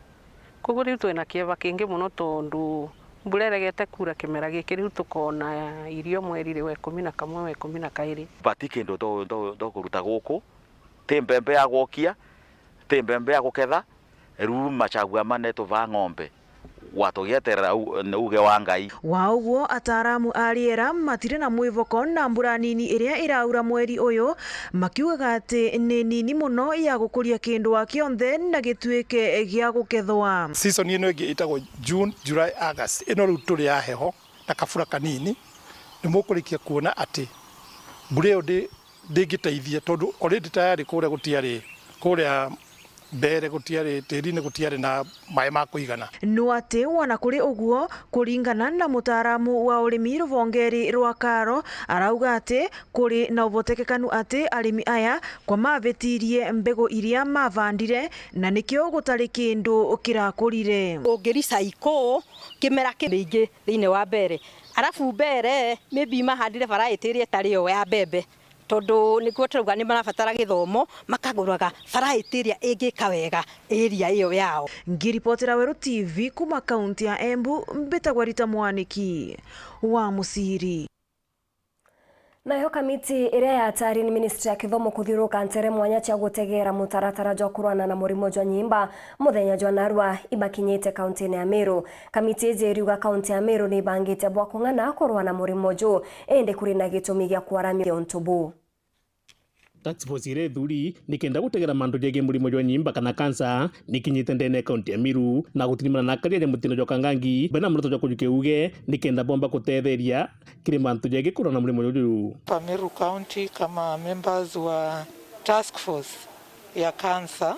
Koguo riu twina kieva kingi mono tondu mbura iregete kuura kimera giki, riu tukoona irio mweri wa ikumi na kamwe, wa ikumi na kairi. Bati kindu to, to, to kuruta guku, ti mbembe ya gwokia, ti mbembe ya guketha, riu machagua mane tuvaa ng'ombe. Gwatugieterera u-, ni uge wa Ngai. Wa uguo, ataaramu a riera matiri na mwivoko na mbura nini iria iraura mweri uyu, makiugaga ati ni nini mono ya gukuria kindu wa kionthe na gituike gia gukethwa. Season ino ingi itagwo June, July, August. Ino riu turi ya heho na kabura kanini, ni mukurikia kuona ati mbura iyo ndi-, ndingiteithia, tondu already tayari kuria gutiari, kuria mbere gutiari, tirine gutiari na maai ma kuigana. No ati wona kuri uguo, kuringana na mutaaramu wa urimi ruvongeri rwa Karo, arauga ati kuri na ubotekekanu ati arimi aya kwa mavitirie mbegu iria mavandire, na nikio gutari kindu kirakurire. Ungirica iku kimera ki-, mingi thiini wa mbere, arafu mbere maybe mahandire variety iria itari yo ya mbembe. Tondu nikuo turauga ni marabatara githomo, makaguraga variety iria ingika wega area iyo yao. Ngiripotera Weru T V kuma kaunti ya Embu, mbitagwa Rita Mwaniki wa Musiri. Nayo kamiti iria yatari ni ministry ya kithomo kuthiuruka ntere mwanya cia gutegera mutaratara jwa kurwana na murimo jwa nyimba muthenya jwa narua ibakinyite kauntine ya Meru. Kamiti iji iriuga kaunti ya Meru ni ibangite bwa kung'ana kurwa na murimo ju, indi kuri na gitumi gia kwaramia untu buu. Task force iria ithuri nikenda gutegera mantu jegie murimo jwa nyimba kana kansa nikinyite ndene ya kaunti ya Meru, na gutirimana na akaria ja mutino jwa Kangangi, bena muoroto jwa kujukia uge nikenda bomba gutetheria kiri mantu jegie kurwa na murimo juju. Pa Meru County kama members wa task force ya cancer,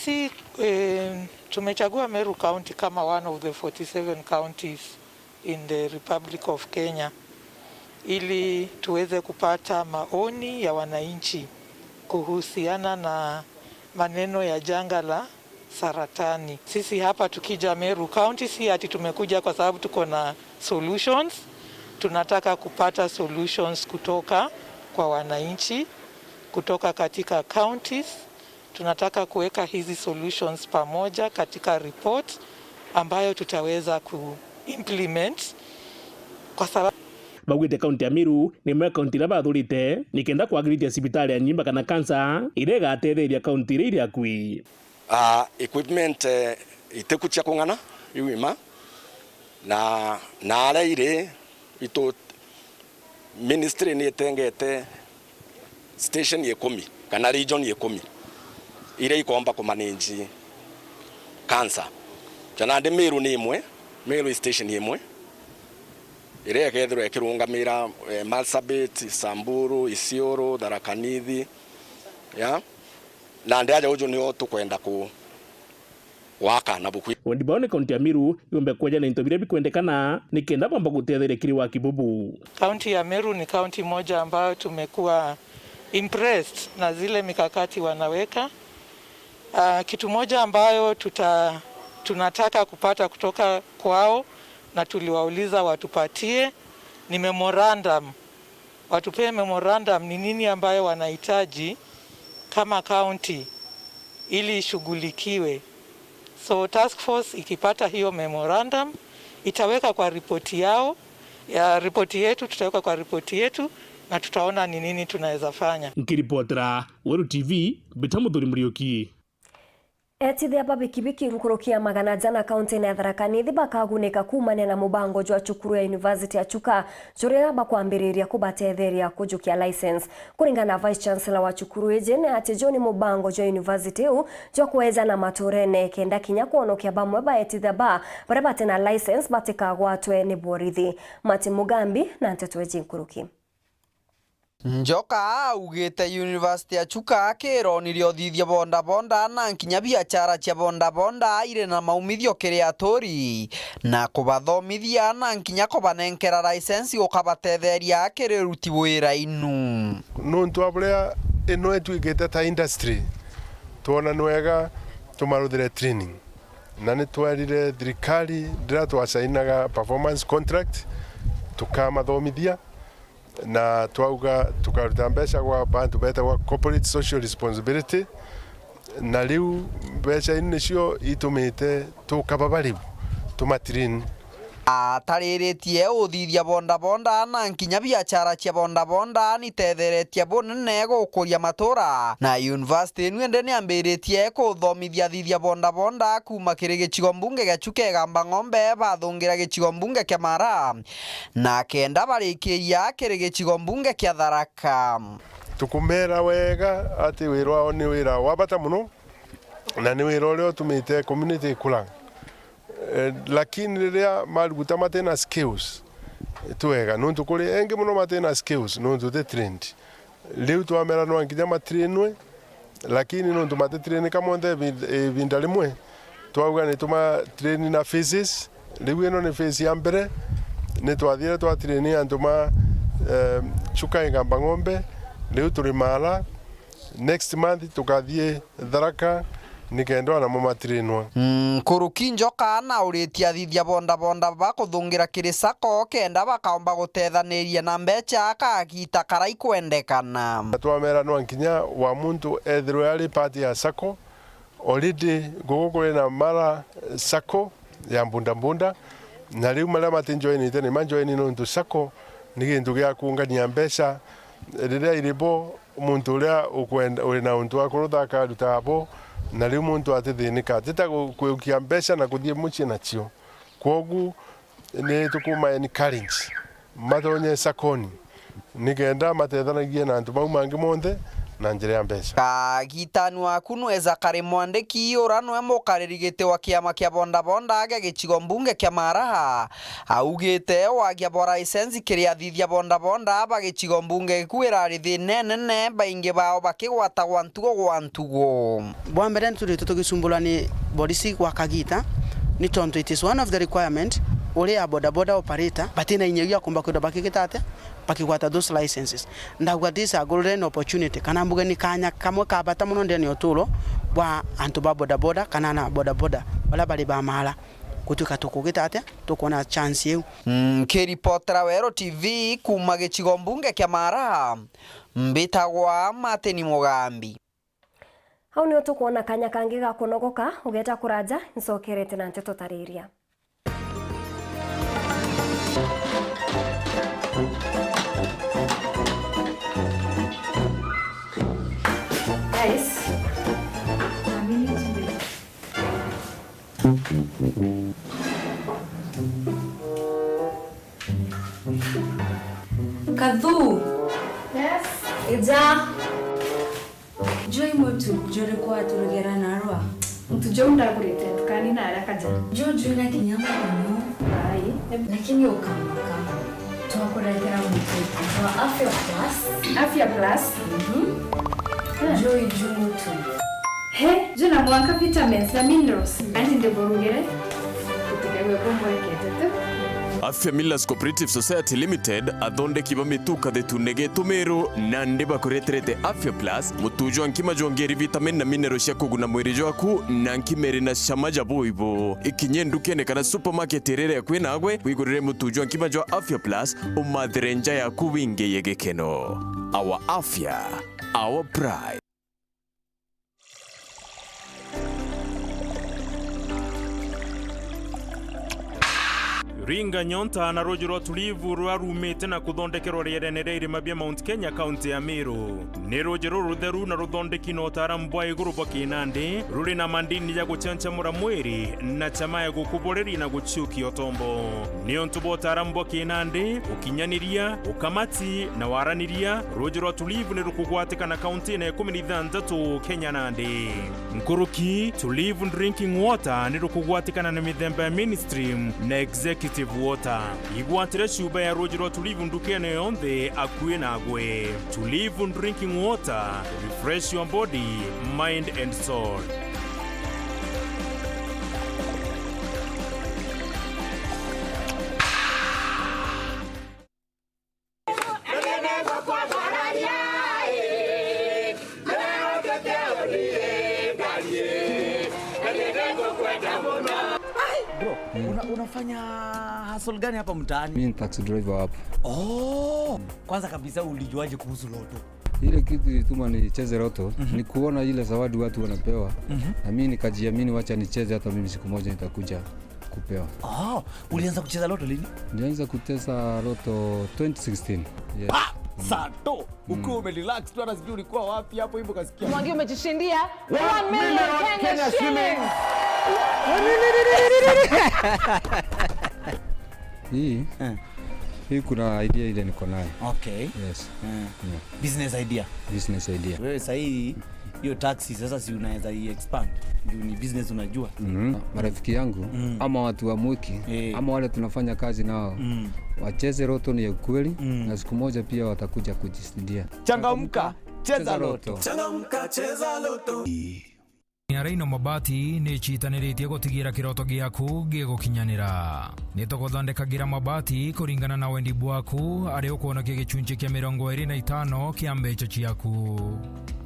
si, eh, tumechagua Meru County kama one of the forty-seven counties in the Republic of Kenya ili tuweze kupata maoni ya wananchi kuhusiana na maneno ya janga la saratani. Sisi hapa tukija Meru County, si ati tumekuja kwa sababu tuko na solutions. Tunataka kupata solutions kutoka kwa wananchi, kutoka katika counties. Tunataka kuweka hizi solutions pamoja katika report ambayo tutaweza ku implement kwa sababu Baugite kaunti ya Meru ni imwe ya kaunti iria bathurite nikenda kwagirithia cibitari ya nyimba kana kansa iria igatetheria kaunti iria iri akui. Ah, equipment, eh, itiku cia kung'ana, iu ima. Na, na aria iri, itu, ministry ni itengete station ikumi, kana region ikumi, iria ikomba kumanage cancer. Ja nandi Meru ni imwe, Meru i station imwe, iria ikethirwa ikirungamira, eh, Marsabit, Samburu, Isiolo, Tharaka Nithi, ya. Nandi aja uju nio tukwenda ku, gwaka na bukui. Wendi bwao ni kaunti ya Meru yumbe kweja na into biria bikwendekana nikenda bomba gutetheria kiri waki bubu. Kaunti ya Meru ni kaunti moja ambayo tumekuwa impressed na zile mikakati wanaweka. Ah, kitu moja ambayo tuta-, tunataka kupata kutoka kwao na tuliwauliza watupatie ni memorandum. Watupee memorandum ni nini ambayo wanahitaji kama county ili ishughulikiwe. So task force ikipata hiyo memorandum, itaweka kwa ripoti yao, ya ripoti yetu, tutaweka kwa ripoti yetu na tutaona ni nini tunaweza fanya. Nkiripotera Weru T V, Mbita Muthuri Muriuki. Etithia ba bikibiki nkuruki ya magana jana kaunti-ini ya Tharaka Nithi bakagunika kuumania na mubango jwa cukuru ya University ya Chuka, juria bakwambiriria kubatetheria kujukia license. Kuringana na Vice Chancellor wa cukuru iji, ni ati juu ni mubango jwa university iu jwa kweja na maturene, kenda kinya kwonokia bamwe ba etithia ba baria bati na license batikagwatwe ni borithi. Martin Mugambi na nteto iji nkuruki. Njoka augite University ya Chuka akironirie uthithia bodaboda na nkinya biachara cia bodaboda iri na maumithio kiri aturi, na kubathomithia na nkinya kubanenkera license gukabatetheria kiri uruti wira inu. Nuntu bwa buria ino itwikite ta industry, twona ni wega tumaruthire training, na ni twerire thirikari riria twasainaga performance contract, tukamathomithia, na twauga tukaruta mbeca gwa bantu betagwa corporate social responsibility, na riu mbeca inu nicio itumite tukababa riu tumatrain. Atariritie uthithia bodaboda na nkinya biachara cia bodaboda nitetheretie bunene gukuria matura, na university inu indi niambiritie kuthomithia athithia bodaboda kuuma kiri gicigo mbunge gia Chuka Igamba Ng'ombe bathungira gicigo mbunge kia Mara, na kenda barikiria kiri gicigo mbunge kia Tharaka. Tukumera wega ati wira wao ni wira wa bata muno, na ni wira uria utumite community ikura. Eh, lakini riria maruguta matina skills, ti wega, nuntu kuri engi muno matina skills, nuntu ti trained. Riu twamera nwa nkinya matrainwe, lakini nontu matitraineka monthe ibi-, ibinda rimwe, twauga ni tumatrain na phases. Riu ino ni phase ya mbere, ni twathiire twatrain antu ma, eh, Chuka Igamba Ng'ombe, riu turi Mara. Next month tukathii Tharaka, nikenda namo matrainwa. Nkuruki Njoka nauritie athithia bodaboda bakuthungira kiri sacco kenda bakaomba gutethaniria na mbeca kagita karia ikwendekana. Twamera nwa nkinya wa muntu ethirwe ari part ya sacco. Already guku kuri na Mara sacco ya mbundambunda, na riu maria matinjoinite ni manjoini nontu sacco ni gintu gia kuungania mbeca. Riria iri bo muntu uria ukwenda, uri na untu wa kurutha akaruta abo, na riu muntu atithinika, atita gu-, kwiukia mbeca na kuthii mucii nacio. Kwogu ni tukuma encourage matonye sacconi, nikenda matethanagie na antu bau mangi monthe na njira ya mbeca. Kagitani waku nweza kari mwandiki ura nwe mukariri giti wa kiama kia bondabonda gia gicigo mbunge kia Maraha. Augite wagia bwa license kiri athithia bondabonda ba gicigo mbunge giku irari thina inene, baingi bao bakigwatagwa ntugo gwa ntugo. Bwa mbere, nituritwe tugicumburwa ni borisi gwa kagita, ni tontu it is one of the requirement, uria bodaboda operator batina inya iu ya kumba kwithirwa bakigita atia, bakigwata those licenses. Ndauga this a golden opportunity, kana mbuge ni kanya kamwe ka bata mono ndene ya uturo bwa antu ba bodaboda kana ana bodaboda baria bari ba Mara. Gutwika tukugita atia, tukwona chance iu. Nkiripotera Weru T V kuuma gicigo mbunge kia Mara, mbitagwa Martin Mugambi. Au nio tukwona kanya kangi ga kunogoka, ugeta kuraja, ncokerete na nteto tariria. Guys, Kathu. Yes. Ija. Juu i mutu juriku waturugera narua? Mutu juu ndagurite ndukani na aria kaja. Juu juu na kinya muno. Ai. Lakini ukama kama. Twakuretera mutu wa Afya Plus. Afya Plus? Mhm. Ah. Juu i juu mutu. He, juna mwanka vitamins na minerals, kandi ndiburugire, gutigawe bumwekete tu. Afya Millers Cooperative Society Limited, athondeki ba mitu kathetune getu Meru, nandi bakureterete Afya Plus, mutu jwa nkima jwongeri vitamin na mineral cia kuguna mwiri jwaku, na nkima iri na cama ja buibu. Ikinye ndukene kana supermarket iria iri akui nagwe, wigurire mutu jwa nkima jwa Afya Plus, umathire nja yaku wingiye gikeno. Our Afya, our pride. Ringa nyonta na ruuji rwa Tulivu ruria ruumite na kuthondekerwa rierene ria irima bia Mount Kenya, kaunti ya Meru. Ni ruuji rurutheru na ruthondeki na utaaramu bwa iguru bwa kinandi, ruri na mandini ja guchanchamura mwiri na chama ya gukuboreria na guciukia utombo. Niuntu bwa utaaramu bwa kinandi, ukinyaniria, ukamati na waraniria, ruuji rwa Tulivu ni rukugwatikana kaunti na ikumi na ithanthatu Kenya nandi. Nkuruki, Tulivu Drinking Water ni rukugwatikana na mithemba ya mainstream na executive water. Igwatire cuba ya ruuji rwa Tulivu ndukene yonthe akui nagwe. Tulivu Drinking Water, refresh your body, mind and soul. Bro, una-, unafanya hustle gani hapa mtaani? Mimi ni taxi driver hapa. Oh, kwanza kabisa ulijuaje kuhusu loto? Ile kitu ilituma nicheze loto, mhm, ni kuona ile zawadi watu wanapewa. Mhm. Na mimi nikajiamini, wacha nicheze, hata mimi siku moja nitakuja kupewa. Oh, ulianza kucheza loto lini? Nilianza kucheza loto twenty sixteen. Yes. Pa! Sato! Mm. Ukiwa umerelax tu, hata sijui ulikuwa wapi hapo hivyo ukasikia. Mwangi umejishindia one million Kenya shillings. Hii, eh, hii kuna idea ile niko nayo. Okay. Yes. Eh. Yeah. Business idea. Business idea. Wewe sahii, hiyo taxi sasa si unaweza i-expand? Juu ni business unajua. Mhm. Marafiki yangu, mm, ama watu wa Mwiki, eh, ama wale tunafanya kazi nao, mm, wacheze loto ni ya ukweli, mm, na siku moja pia watakuja kujishindia. Changamka, cheza loto. Changamka, cheza loto. Ya Rhino Mabati ni icitaniritie gutigira kiroto giaku gigukinyanira. Ni tuguthondekagira mabati kuringana na wendi bwaku, aria ukwonokia gicunci kia mirongo iri na itano kia mbeca ciaku.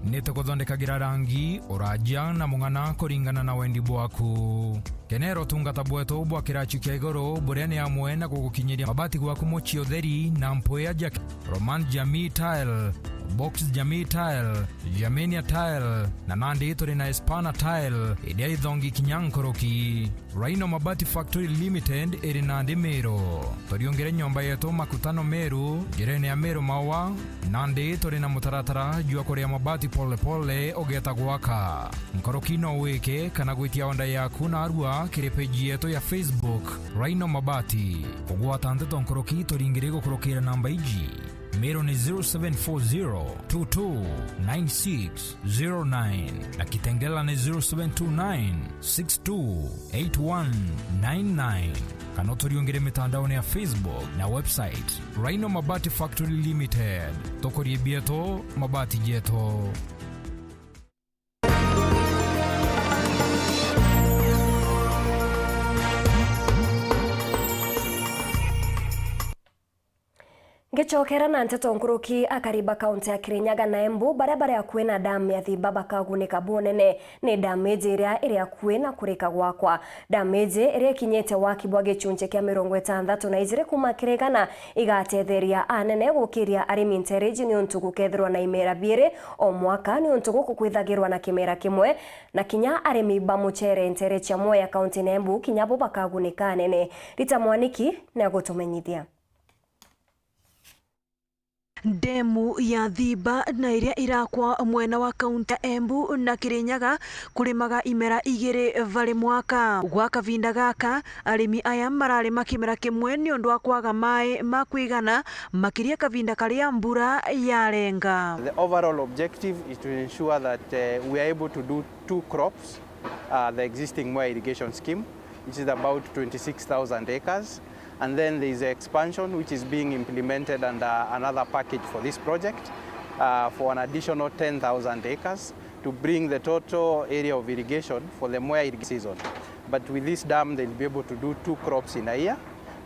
Ni tuguthondekagira rangi, uraja na mung'ana kuringana na wendi bwaku. Kenera utungata bwetu bwa kirachi kia iguru, buria ni amwe na gugukinyiria mabati gwaku mucii utheri na mpwia ja Roman Jamii Tile, Box Jamii Tile, Germania Tile, na nandi turi na Espana Tile, iria ithongi kinya nkuruki. Rhino Mabati Factory Limited iri nandi Meru. Turiungire nyomba yetu Makutano Meru, njirene ya Meru Maua, nandi turi na mutaratara jwa kuria mabati pole pole ugeeta gwaka. Nkuruki no wike kana gwitia order yaku narua kiri page yetu ya Facebook, Rhino Mabati. Kugwata nteto nkuruki turingire gukurukira namba iji. Meru ni zero seven four zero two two nine six zero nine, na Kitengela ni zero seven two nine six two eight one nine nine. Kana uturiungire mitandaone ya Facebook na website, Rhino Mabati Factory Limited. Tukurie bietu, mabati jetu. Ngicokera na nteto nkuruki, akari ba kaunti ya Kirinyaga na Embu baria bari akui na damu ya Thiba bakagunika bunene ni damu iji iria iri akui na kurika gwakwa. Damu iji iria ikinyite waki bwa gicunci kia mirongo itanthatu na ijiri kuuma kiri igana igatetheria anene gukiria arimi nteere iji niuntu gukethirwa na imera biiri o mwaka niuntu guku kwithagirwa na kimera kimwe, na kinya arimi ba mucere nteere cia Mwea kaunti ya Embu kinya bo bakagunika anene. Rita Mwaniki ni agutumenyithia. Ndemu ya Thiba na iria irakwa mwena wa kaunti ya Embu na Kirinyaga kurimaga imera igiri vari mwaka. Gwa kavinda gaka, arimi aya mararima kimera kimwe niundu wa kwaga mai ma kwigana, makiria kavinda karia mbura yarenga. The overall objective is to ensure that, eh, we are able to do two crops, uh, the existing Mwea irrigation scheme, which is about twenty-six thousand acres. And then there is expansion, which is being implemented under another package for this project, uh, for an additional ten thousand acres. to bring the total area of irrigation for the Mwea irrigation season. But with this dam, they'll be able to do two crops in a year,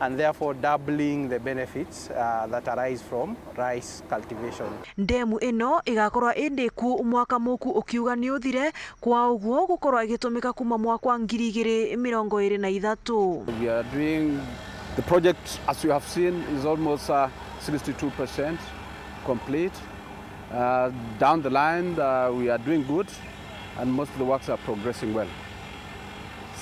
and therefore doubling the benefits, uh, that arise from rice cultivation. Ndemu ino igakorwa indi ku mwaka muku ukiuga ni uthire, kwa uguo gukorwa igitumika kuma mwaka wa ngiri igiri mirongo iri na ithatu. We are doing, the project, as you have seen, is almost, uh, sixty-two percent complete. Uh, down the line, uh, we are doing good and most of the works are progressing well.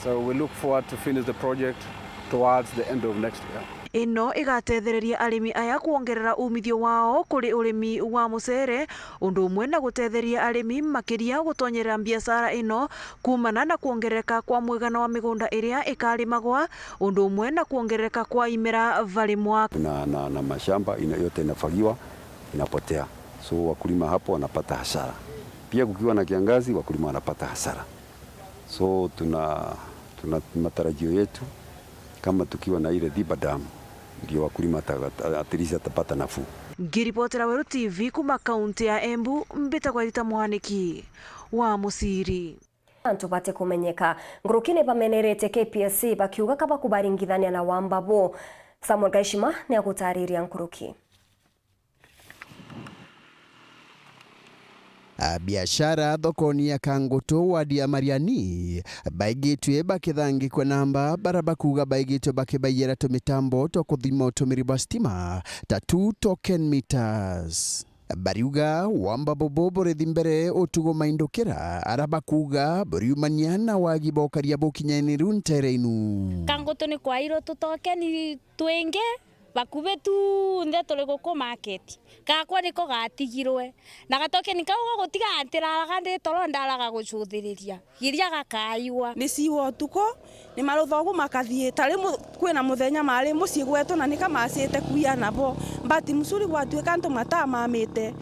So we look forward to finish the project towards the end of next year. Ino igatethereria arimi aya kwongerera umithio wao kuri urimi wa mucere, undu umwe na gutetheria arimi makiria gutonyerera biashara ino kumana na kwongerereka kwa mwigana wa migunda iria ikarimagwa, undu umwe na kwongerereka kwa imera vari mwaka. Na, na, na mashamba ina-, yote inafagiwa, inapotea. So wakulima hapo wanapata hasara. Pia kukiwa na kiangazi, wakulima wanapata hasara. So tuna, tuna matarajio yetu kama tukiwa na ile Dhiba Dam, ndio wakulima ata-, at least atapata nafuu. Ngiripotera Weru T V kuma kaunti ya Embu, mbitagwa Rita Mwaniki wa Musiri. Antu bati kumenyeka nguruki ni bamenerete K P L C bakiuga kabakubaringithania na wamba bu. Samuel Gaishima ni agutariria nkuruki. Abiashara thokoni ya Kangutu, wadi ya Mariani, baigitwe bakithangikwa namba, bara bakuga baigitwe bakibaiyira tumitambo twa kuthima utumiri bwa stima ta two token meters. Bariuga wamba bubu burithi mbere utugo maindukira, ara bakuga buriumania na wagi bwa ukaria bukinyaniriru ntere inu. Kangutu ni kwairwo tutokeni twingi, bakubi tu nthe turi guku market. Gakwa niko gatigirwe. Na gatokeni kau gagutiga ntiraraga ndi toro ndaraga gucuthiriria. Giria gakaigwa. Ni ciwa utuku, ni marutha ugu makathii. Ta riu mu-, kwina muthenya mari mucii gwetu na nika macite kuia nabo. But mucuri gwatuika antu matamamite.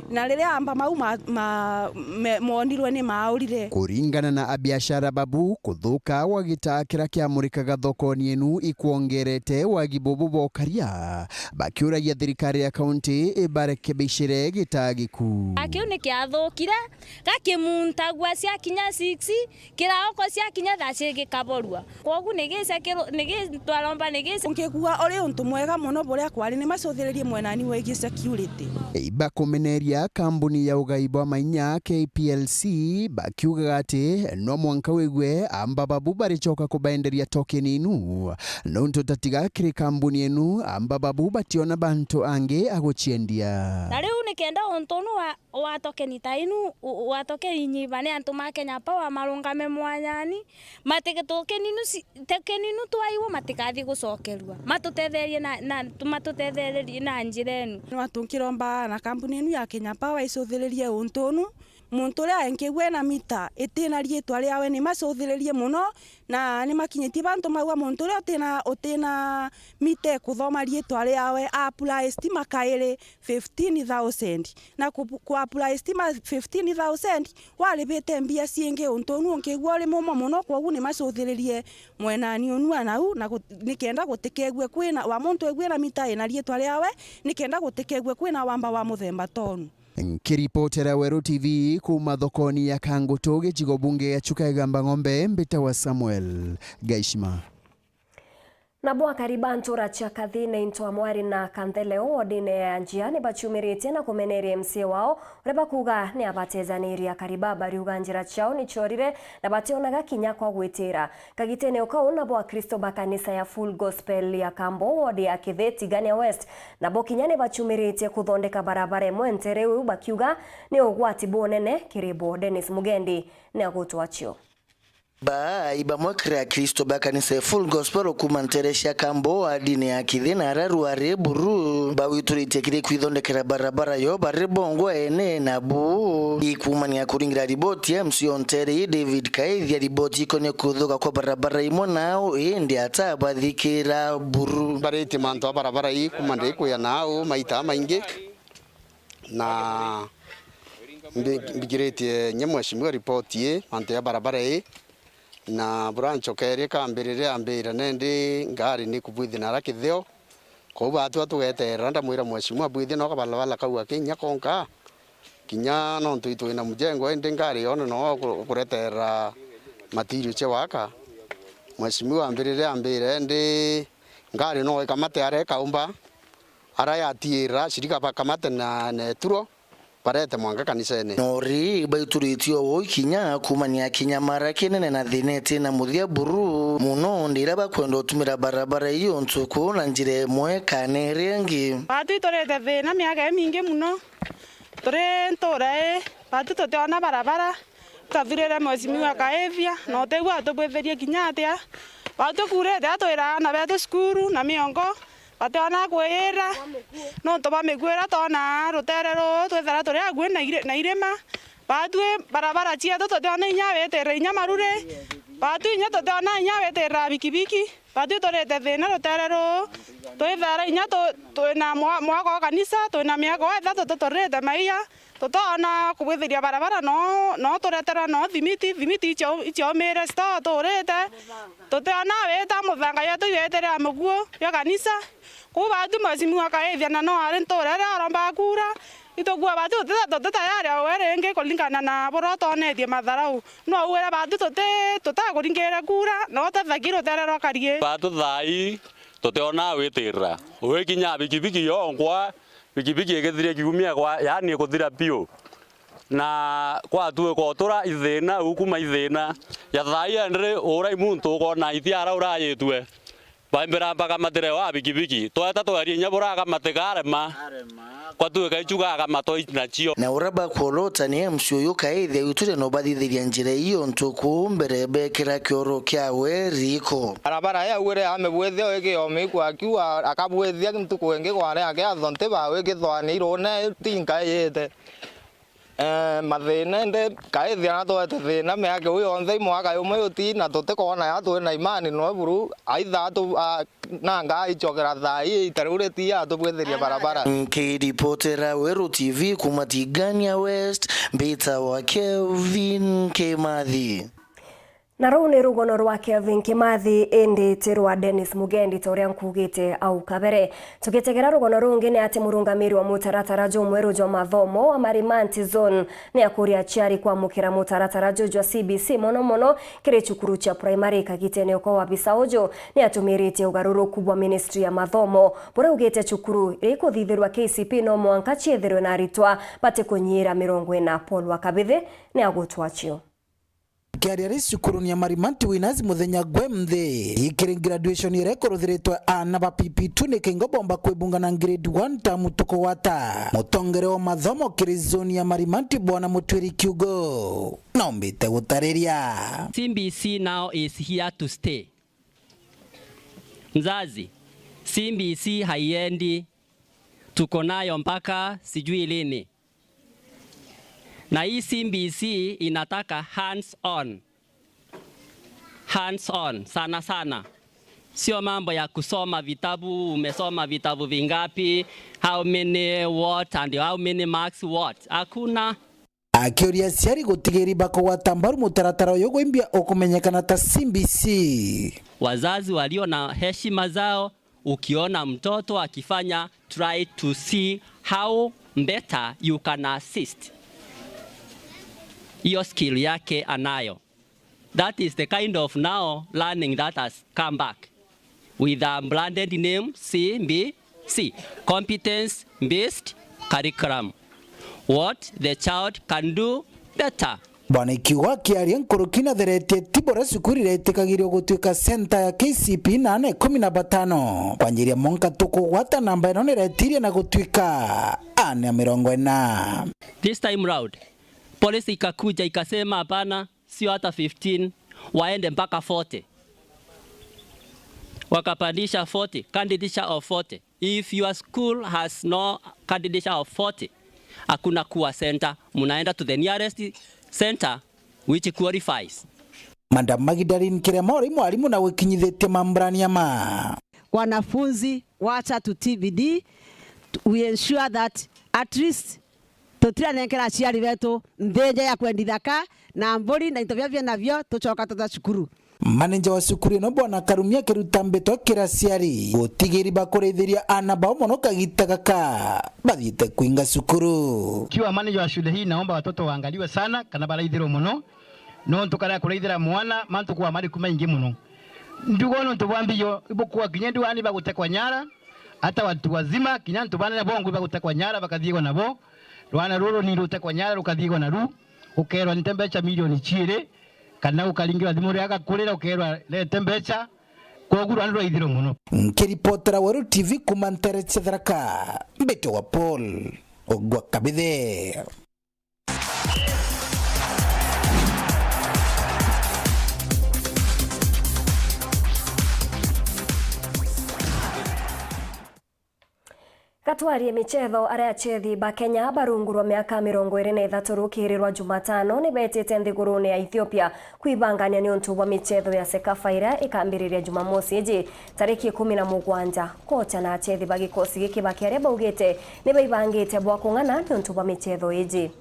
Na riria amba mau ma-, ma-, me-, monirwe ni maurire. Kuringana na abiashara babu, kuthuka gwa gitaa kiria kiamurikaga thokoni inu ikwongerete wagi bubu bwa ukaria, bakiuragia thirikari ya kaunti ibarekebishire gitaa giku. Akiu ni kiathukire, gakimuntagua ciakinya six, kiraoko ciakinya thaa cigikaborua. Kwogu ni gice kiru-, ni gi-, twaromba ni gice. Ngigua uri untu mwega mono buria kwari ni macuthiririe mwenani wegie security. Ibakumeneria kambuni ya ugai bwa mainya K P L C, bakiugaga ati no mwanka wigue amba babu baricoka kubaenderia tokeni inu, nontu tatiga kiri kambuni inu amba babu bationa bantu angi aguciendia. Na riu nikenda untu unu wa wa tokeni ta inu, u-, wa tokeni inyiba ni antu ma Kenya Power marungame mwanyani, matike tokeni inu ci-, tokeni inu twaigua matikathi gucokerua. Matutetherie na, na, matutetherie na njira inu. Ni watu nkiromba na kambuni inu ya Kenya Power icuthiririe untu unu. Muntu uria engigua ena mita itina riitwa riawe ni macuthiririe mono, na ni makinyitie bantu mauga muntu uria utina, utina mita ekuthoma riitwa riawe a apply stima kairi fifteen thousand. Na ku-, ku apply stima fifteen thousand, waribite mbia ciingi untu unu unkigua uri mumo mono, kwogu ni macuthiririe mwenani unu anau, na gu-, nikenda gutikegue kwina, wa muntu egue na mita ina riitwa riawe, nikenda gutikegue kwina wamba wa muthemba tonu. Nkiripotera Weru T V kuma thokoni ya Kangutu, gicigo bunge gia Chuka Igamba Ng'ombe, mbitagwa Samuel Gaishima. Nabo akari ba ntura cia Kathine into Amwari na Kantheleo wodine ya Njia ni baciumiritie na kumeneria M C A wao, uria bakuga ni abatejanirie. Akari ba bariuga njira ciao ni ciorire na bationaga kinya kwa gwitira. Kagitene o kau nabo Akristo ba kanisa ya Full Gospel ya Kambo wodi ya Kithi Tigania West nabo kinya ni baciumiritie kuthondeka barabara imwe ntere iu bakiuga ni ugwati bunene kiri bo. Dennis Mugendi ni agutwacio. Baa i bamwe kiri Akristo ba kanisa ya Full Gospel kuma ntere cia Kambo wa dini ya Kithi na ara rwari buru bawituritie kiri kwithondekera barabara yo bari bongwa ene nabu. Ikumania kuringira riboti ya M C A o ntere ii David Kaithia, riboti ikonie kuthuka kwa barabara imwe nao indi atabathikira buru. Mbaritie mantu a barabara ii kuma ndikwia nau maita maingi. Na mbi-, mbigiritie nye mheshimiwa ripoti ii, mantu ya barabara ii, na bura ncokerie kambirire ambira nendi ngari ni kubwithia nara kitheo. Kou batua tugeterera, ndamwira mheshimiwa, bwithia no kabalabala kau akinya konka, kinya nontu itwina mujengo, indi ngari yo ni no uku-, ukureterera material cia waka. Mheshimiwa ambirire ambire, indi ngari no ikamate aria ikaumba, aria yatiirira, shirika bakamate na, na eturo, barete mwanka kanisene. Nori baituritie o uu ikinya kuumania kinya mara kinene na thina iti na muthia buru, muno ndiria bakwenda utumira barabara iyo ntuku na njira imwe kana iria ingi. Baatu iturite thina miaka imingi muno. Turi ntuura ii, baatu tutiona barabara, twathurire Mheshimiwa Kaithia, na utigua atubwithirie kinya atia. Baatu kuurite atwira aana beetu cukuru na miongo, bationa kwiyira, nontu bwa mikuo iria twonaa ruteere ruu, twithira turi akui na iri-, na irima. Baatwi barabara cieetu tutiona inya witirira inya maruri. Baatwi inya tutiona inya witirira bikibiki. Baatwi turite thina ruteere ruu. Twithira inya tu-, twina mwa-, mwako wa kanisa, twina miako ithatu tuturite maiya. Tutiona kubwithiria barabara, no, no tureterwa no thimiti, thimiti icio, iciomire store tuurite. Tutiona wita muthanga yetu yeetirira mikuo ya kanisa. Kuu baatu Mheshimiwa Kaithia na no ari ntuura iria arombaga kuura. Itugua baatu tuti-, tuti tayari o we ringi kuringana na buria utwonetie matharau. No augire baatu tuti-, tutakuringire kuura, no utethagia ruteere rwa Karie. Baatu thaa ii tutiona witirira. Wikinya bikibiki yonkwa, bikibiki igithiria kiumia kwa, yaani ikuthira piu. Na kwatuika utura ithina, ukuma ithina. Ya thaa ii endri urai muntu ukona itiara urayitue. Baimbira mpaka matire wa bikibiki. Tweta twerie inya buraga matikarema. Arema. Kwatuika ichuga akamatwa nacio. Na uria bakwolota ni M C uyu Kaithia witire no bathithiria njira iyo ntuku mbere bekira kioro kiawe riko. Barabara ya ugwire amibwithia wiki yomiku akiuga akabwithia ntuku ingi kware ake atho nti bawe kithwani irune tinka iyite. Eh, mathina indi Kaithia na twete thina miaka iu yonthe, i mwaka jumwe juti, na tutikoona ya twi na imani no buru, aitha atu-, a-, nanga aichokera thaa ii ita riu riti atubwithiria barabara. Nkiripotera Weru T V kuuma Tigania West, mbitawa Kelvin Kimathi. Na ruu ni rugono rwa Kelvin Kimathi, indi ti rwa Dennis Mugendi ta uria nkuugite au kabere. Tugitegera rugono rungi ni ati murungamiri wa mutaratara jumweru jwa mathomo wa Marimanti Zone ni akuria aciari kwamukira mutaratara juu jwa C B C mono mono kiri cukuru cia primary kagitene uko wabisa uju ni atumiritie ugaruruku bwa ministry ya mathomo buria ugite cukuru iria ikuthithirwa K C P no mwanka ciethirwe na aritwa batikunyiira mirongo ina. Paul Wakabithi ni agutwa cio. Akiaria ari cukuruni ya Marimanti Winners muthenya gwe nthi, ikiri graduation iria ikuruthiritwe aana ba P P two ni kingo bomba kwibunga na grade one ta mutuko wa ta. Mutongere wa mathomo kiri zone ya Marimanti Bwana Mutwiri Kiugo, nombite gutariria. C B C now is here to stay. Mzazi, C B C haiendi, tuko nayo mpaka sijui lini. Na hii C B C inataka hands on. Hands on, sana sana. Sio mambo ya kusoma vitabu, umesoma vitabu vingapi, how many what and how many marks what. Hakuna. Akiuria aciari gutigiri bakugwata mbaru mutaratara uyu gwimbia ukumenyekana ta C B C. Wazazi walio na heshima zao, ukiona mtoto akifanya, try to see how better you can assist. Hiyo skill yake anayo. That is the kind of now learning that has come back with a branded name C B C, Competence Based Curriculum. What the child can do better. Bwana Ikiugo akiaria nkuruki natheretie ti buria cukuru iretikagirua gutuika center ya K C P na aana ikumi na batano. Kwanjiria mwanka tukugwata namba ino niretirie na gutuika aana mirongo ina. This time round, policy ikakuja ikasema hapana, sio hata fifteen, waende mpaka forty. Wakapandisha forty, candidature of forty. If your school has no candidature of forty, hakuna kuwa center, munaenda to the nearest center which qualifies. Madam Magdalene Kiremori, mwalimu na wikinyithitie mamburania ma. Wanafunzi, wacha tutii bidii, we ensure that at least tutiranenkera aciari betu nthiji ya kwenda ithaka na mburi na into biria bie nabio, tucoka tuta cukuru. Maneja wa cukuru ino, Bwana Karumia, akiruta mbito kiri aciari gutigiri bakuraithiria aana bao mono kagita gaka bathiite kuinga cukuru. Kiwa maneja wa shule hii, naomba watoto waangaliwe sana, kana baraithirwe mono, nontu kana kuraithira mwana mantu kwa mariku maingi mono. Ndugo nontu bwa mbio ibukua kinya nduani bagutekwa nyara, hata watu wazima, kinya antu banene bongo bagutekwa nyara bakathiigwa nabo. Rwana ruru ni rutekwa nyara rukathiigwa naru, ukerwa nte mbeca milioni ciiri, kana ukaringirwa thimu ria gakurira ukerwa rete mbeca. Koguo rwana ruraithirwe mono. Nkiripotera Weru T V kuma ntere cia Tharaka, mbitagwa Paul Ogwa Kabithe. Gatwarie michetho, aria achethi ba Kenya ba rungu rwa miaka mirongo iri na ithatu rukiiri rwa Jumatano ni beetite nthigurune ya Ethiopia kwibangania niuntu bwa michetho ya CECAFA iria ikambiriria Jumamosi iji tariki ikumi na mugwanja. Kocha na achethi ba gikosi giki ba Kenya baugite ni baibangite bwa kung'ana niuntu bwa michetho iji.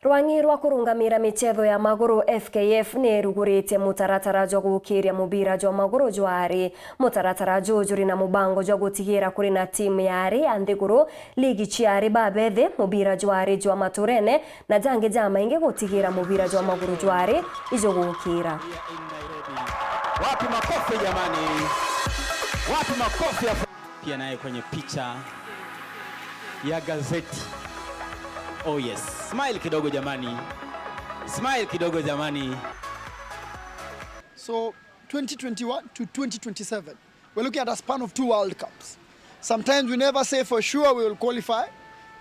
Rwang'i rwa kurungamira michetho ya maguru, F K F, ni irugurite mutaratara jwa gukiria mubira jwa maguru jwa ari. Mutaratara juu juri na mubango jwa gutigira kuri na timu ya ari ya nthiguru, ligi cia ari ba bethi, mubira jwa ari jwa maturene, na jangi jamaingi gutigira mubira jwa maguru jwa ari ijugukira. Wapi makofi jamani? Wapi makofi ya Pia naye kwenye picha ya gazeti. Oh yes. Smile kidogo jamani. Smile kidogo jamani. So, twenty twenty-one to twenty twenty-seven, we're looking at a span of two World Cups. Sometimes we never say for sure we will qualify.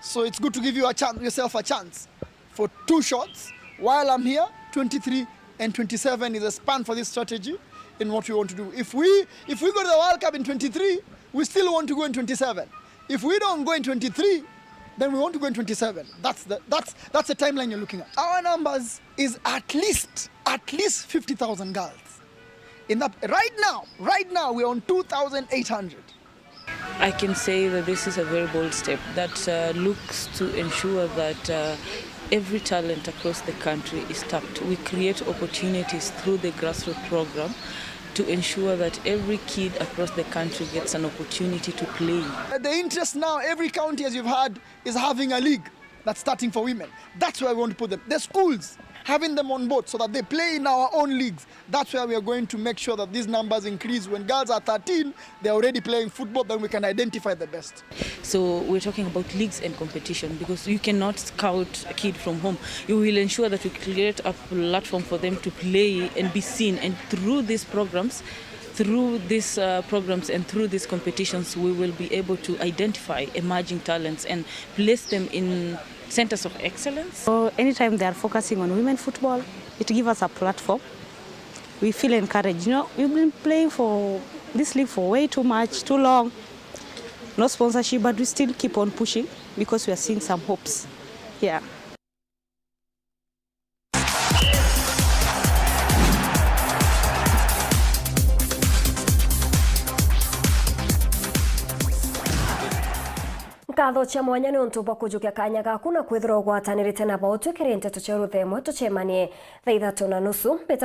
So it's good to give you a chance, yourself a chance for two shots. While I'm here, twenty-three and twenty-seven is a span for this strategy in what we want to do. If we, if we go to the World Cup in twenty-three, we still want to go in twenty-seven. If we don't go in twenty-three, then we want to go in twenty-seven. That's the, that's, that's the timeline you're looking at. Our numbers is at least, at least fifty thousand girls. In that, right now, right now, we're on two thousand eight hundred. I can say that this is a very bold step that, uh, looks to ensure that, uh, every talent across the country is tapped. We create opportunities through the grassroots program to ensure that every kid across the country gets an opportunity to play. The interest now, every county, as you've heard, is having a league that's starting for women. That's where we want to put them. The schools, having them on board so that they play in our own leagues. That's where we are going to make sure that these numbers increase. When girls are thirteen, they're already playing football, then we can identify the best. So we're talking about leagues and competition, because you cannot scout a kid from home. You will ensure that we create a platform for them to play and be seen. And through these programs, through these, uh, programs and through these competitions, we will be able to identify emerging talents and place them in centers of excellence. So anytime they are focusing on women football, it gives us a platform. We feel encouraged. You know, we've been playing for this league for way too much, too long. No sponsorship, but we still keep on pushing because we are seeing some hopes. Yeah. Nkatho cia mwanya niuntu bwa kujukia kanya gaku na kwithirwa ugwatanirite na bo. Twikire nteto cia ruthemwe, tucemanie thaa ithatu na nusu. Mbita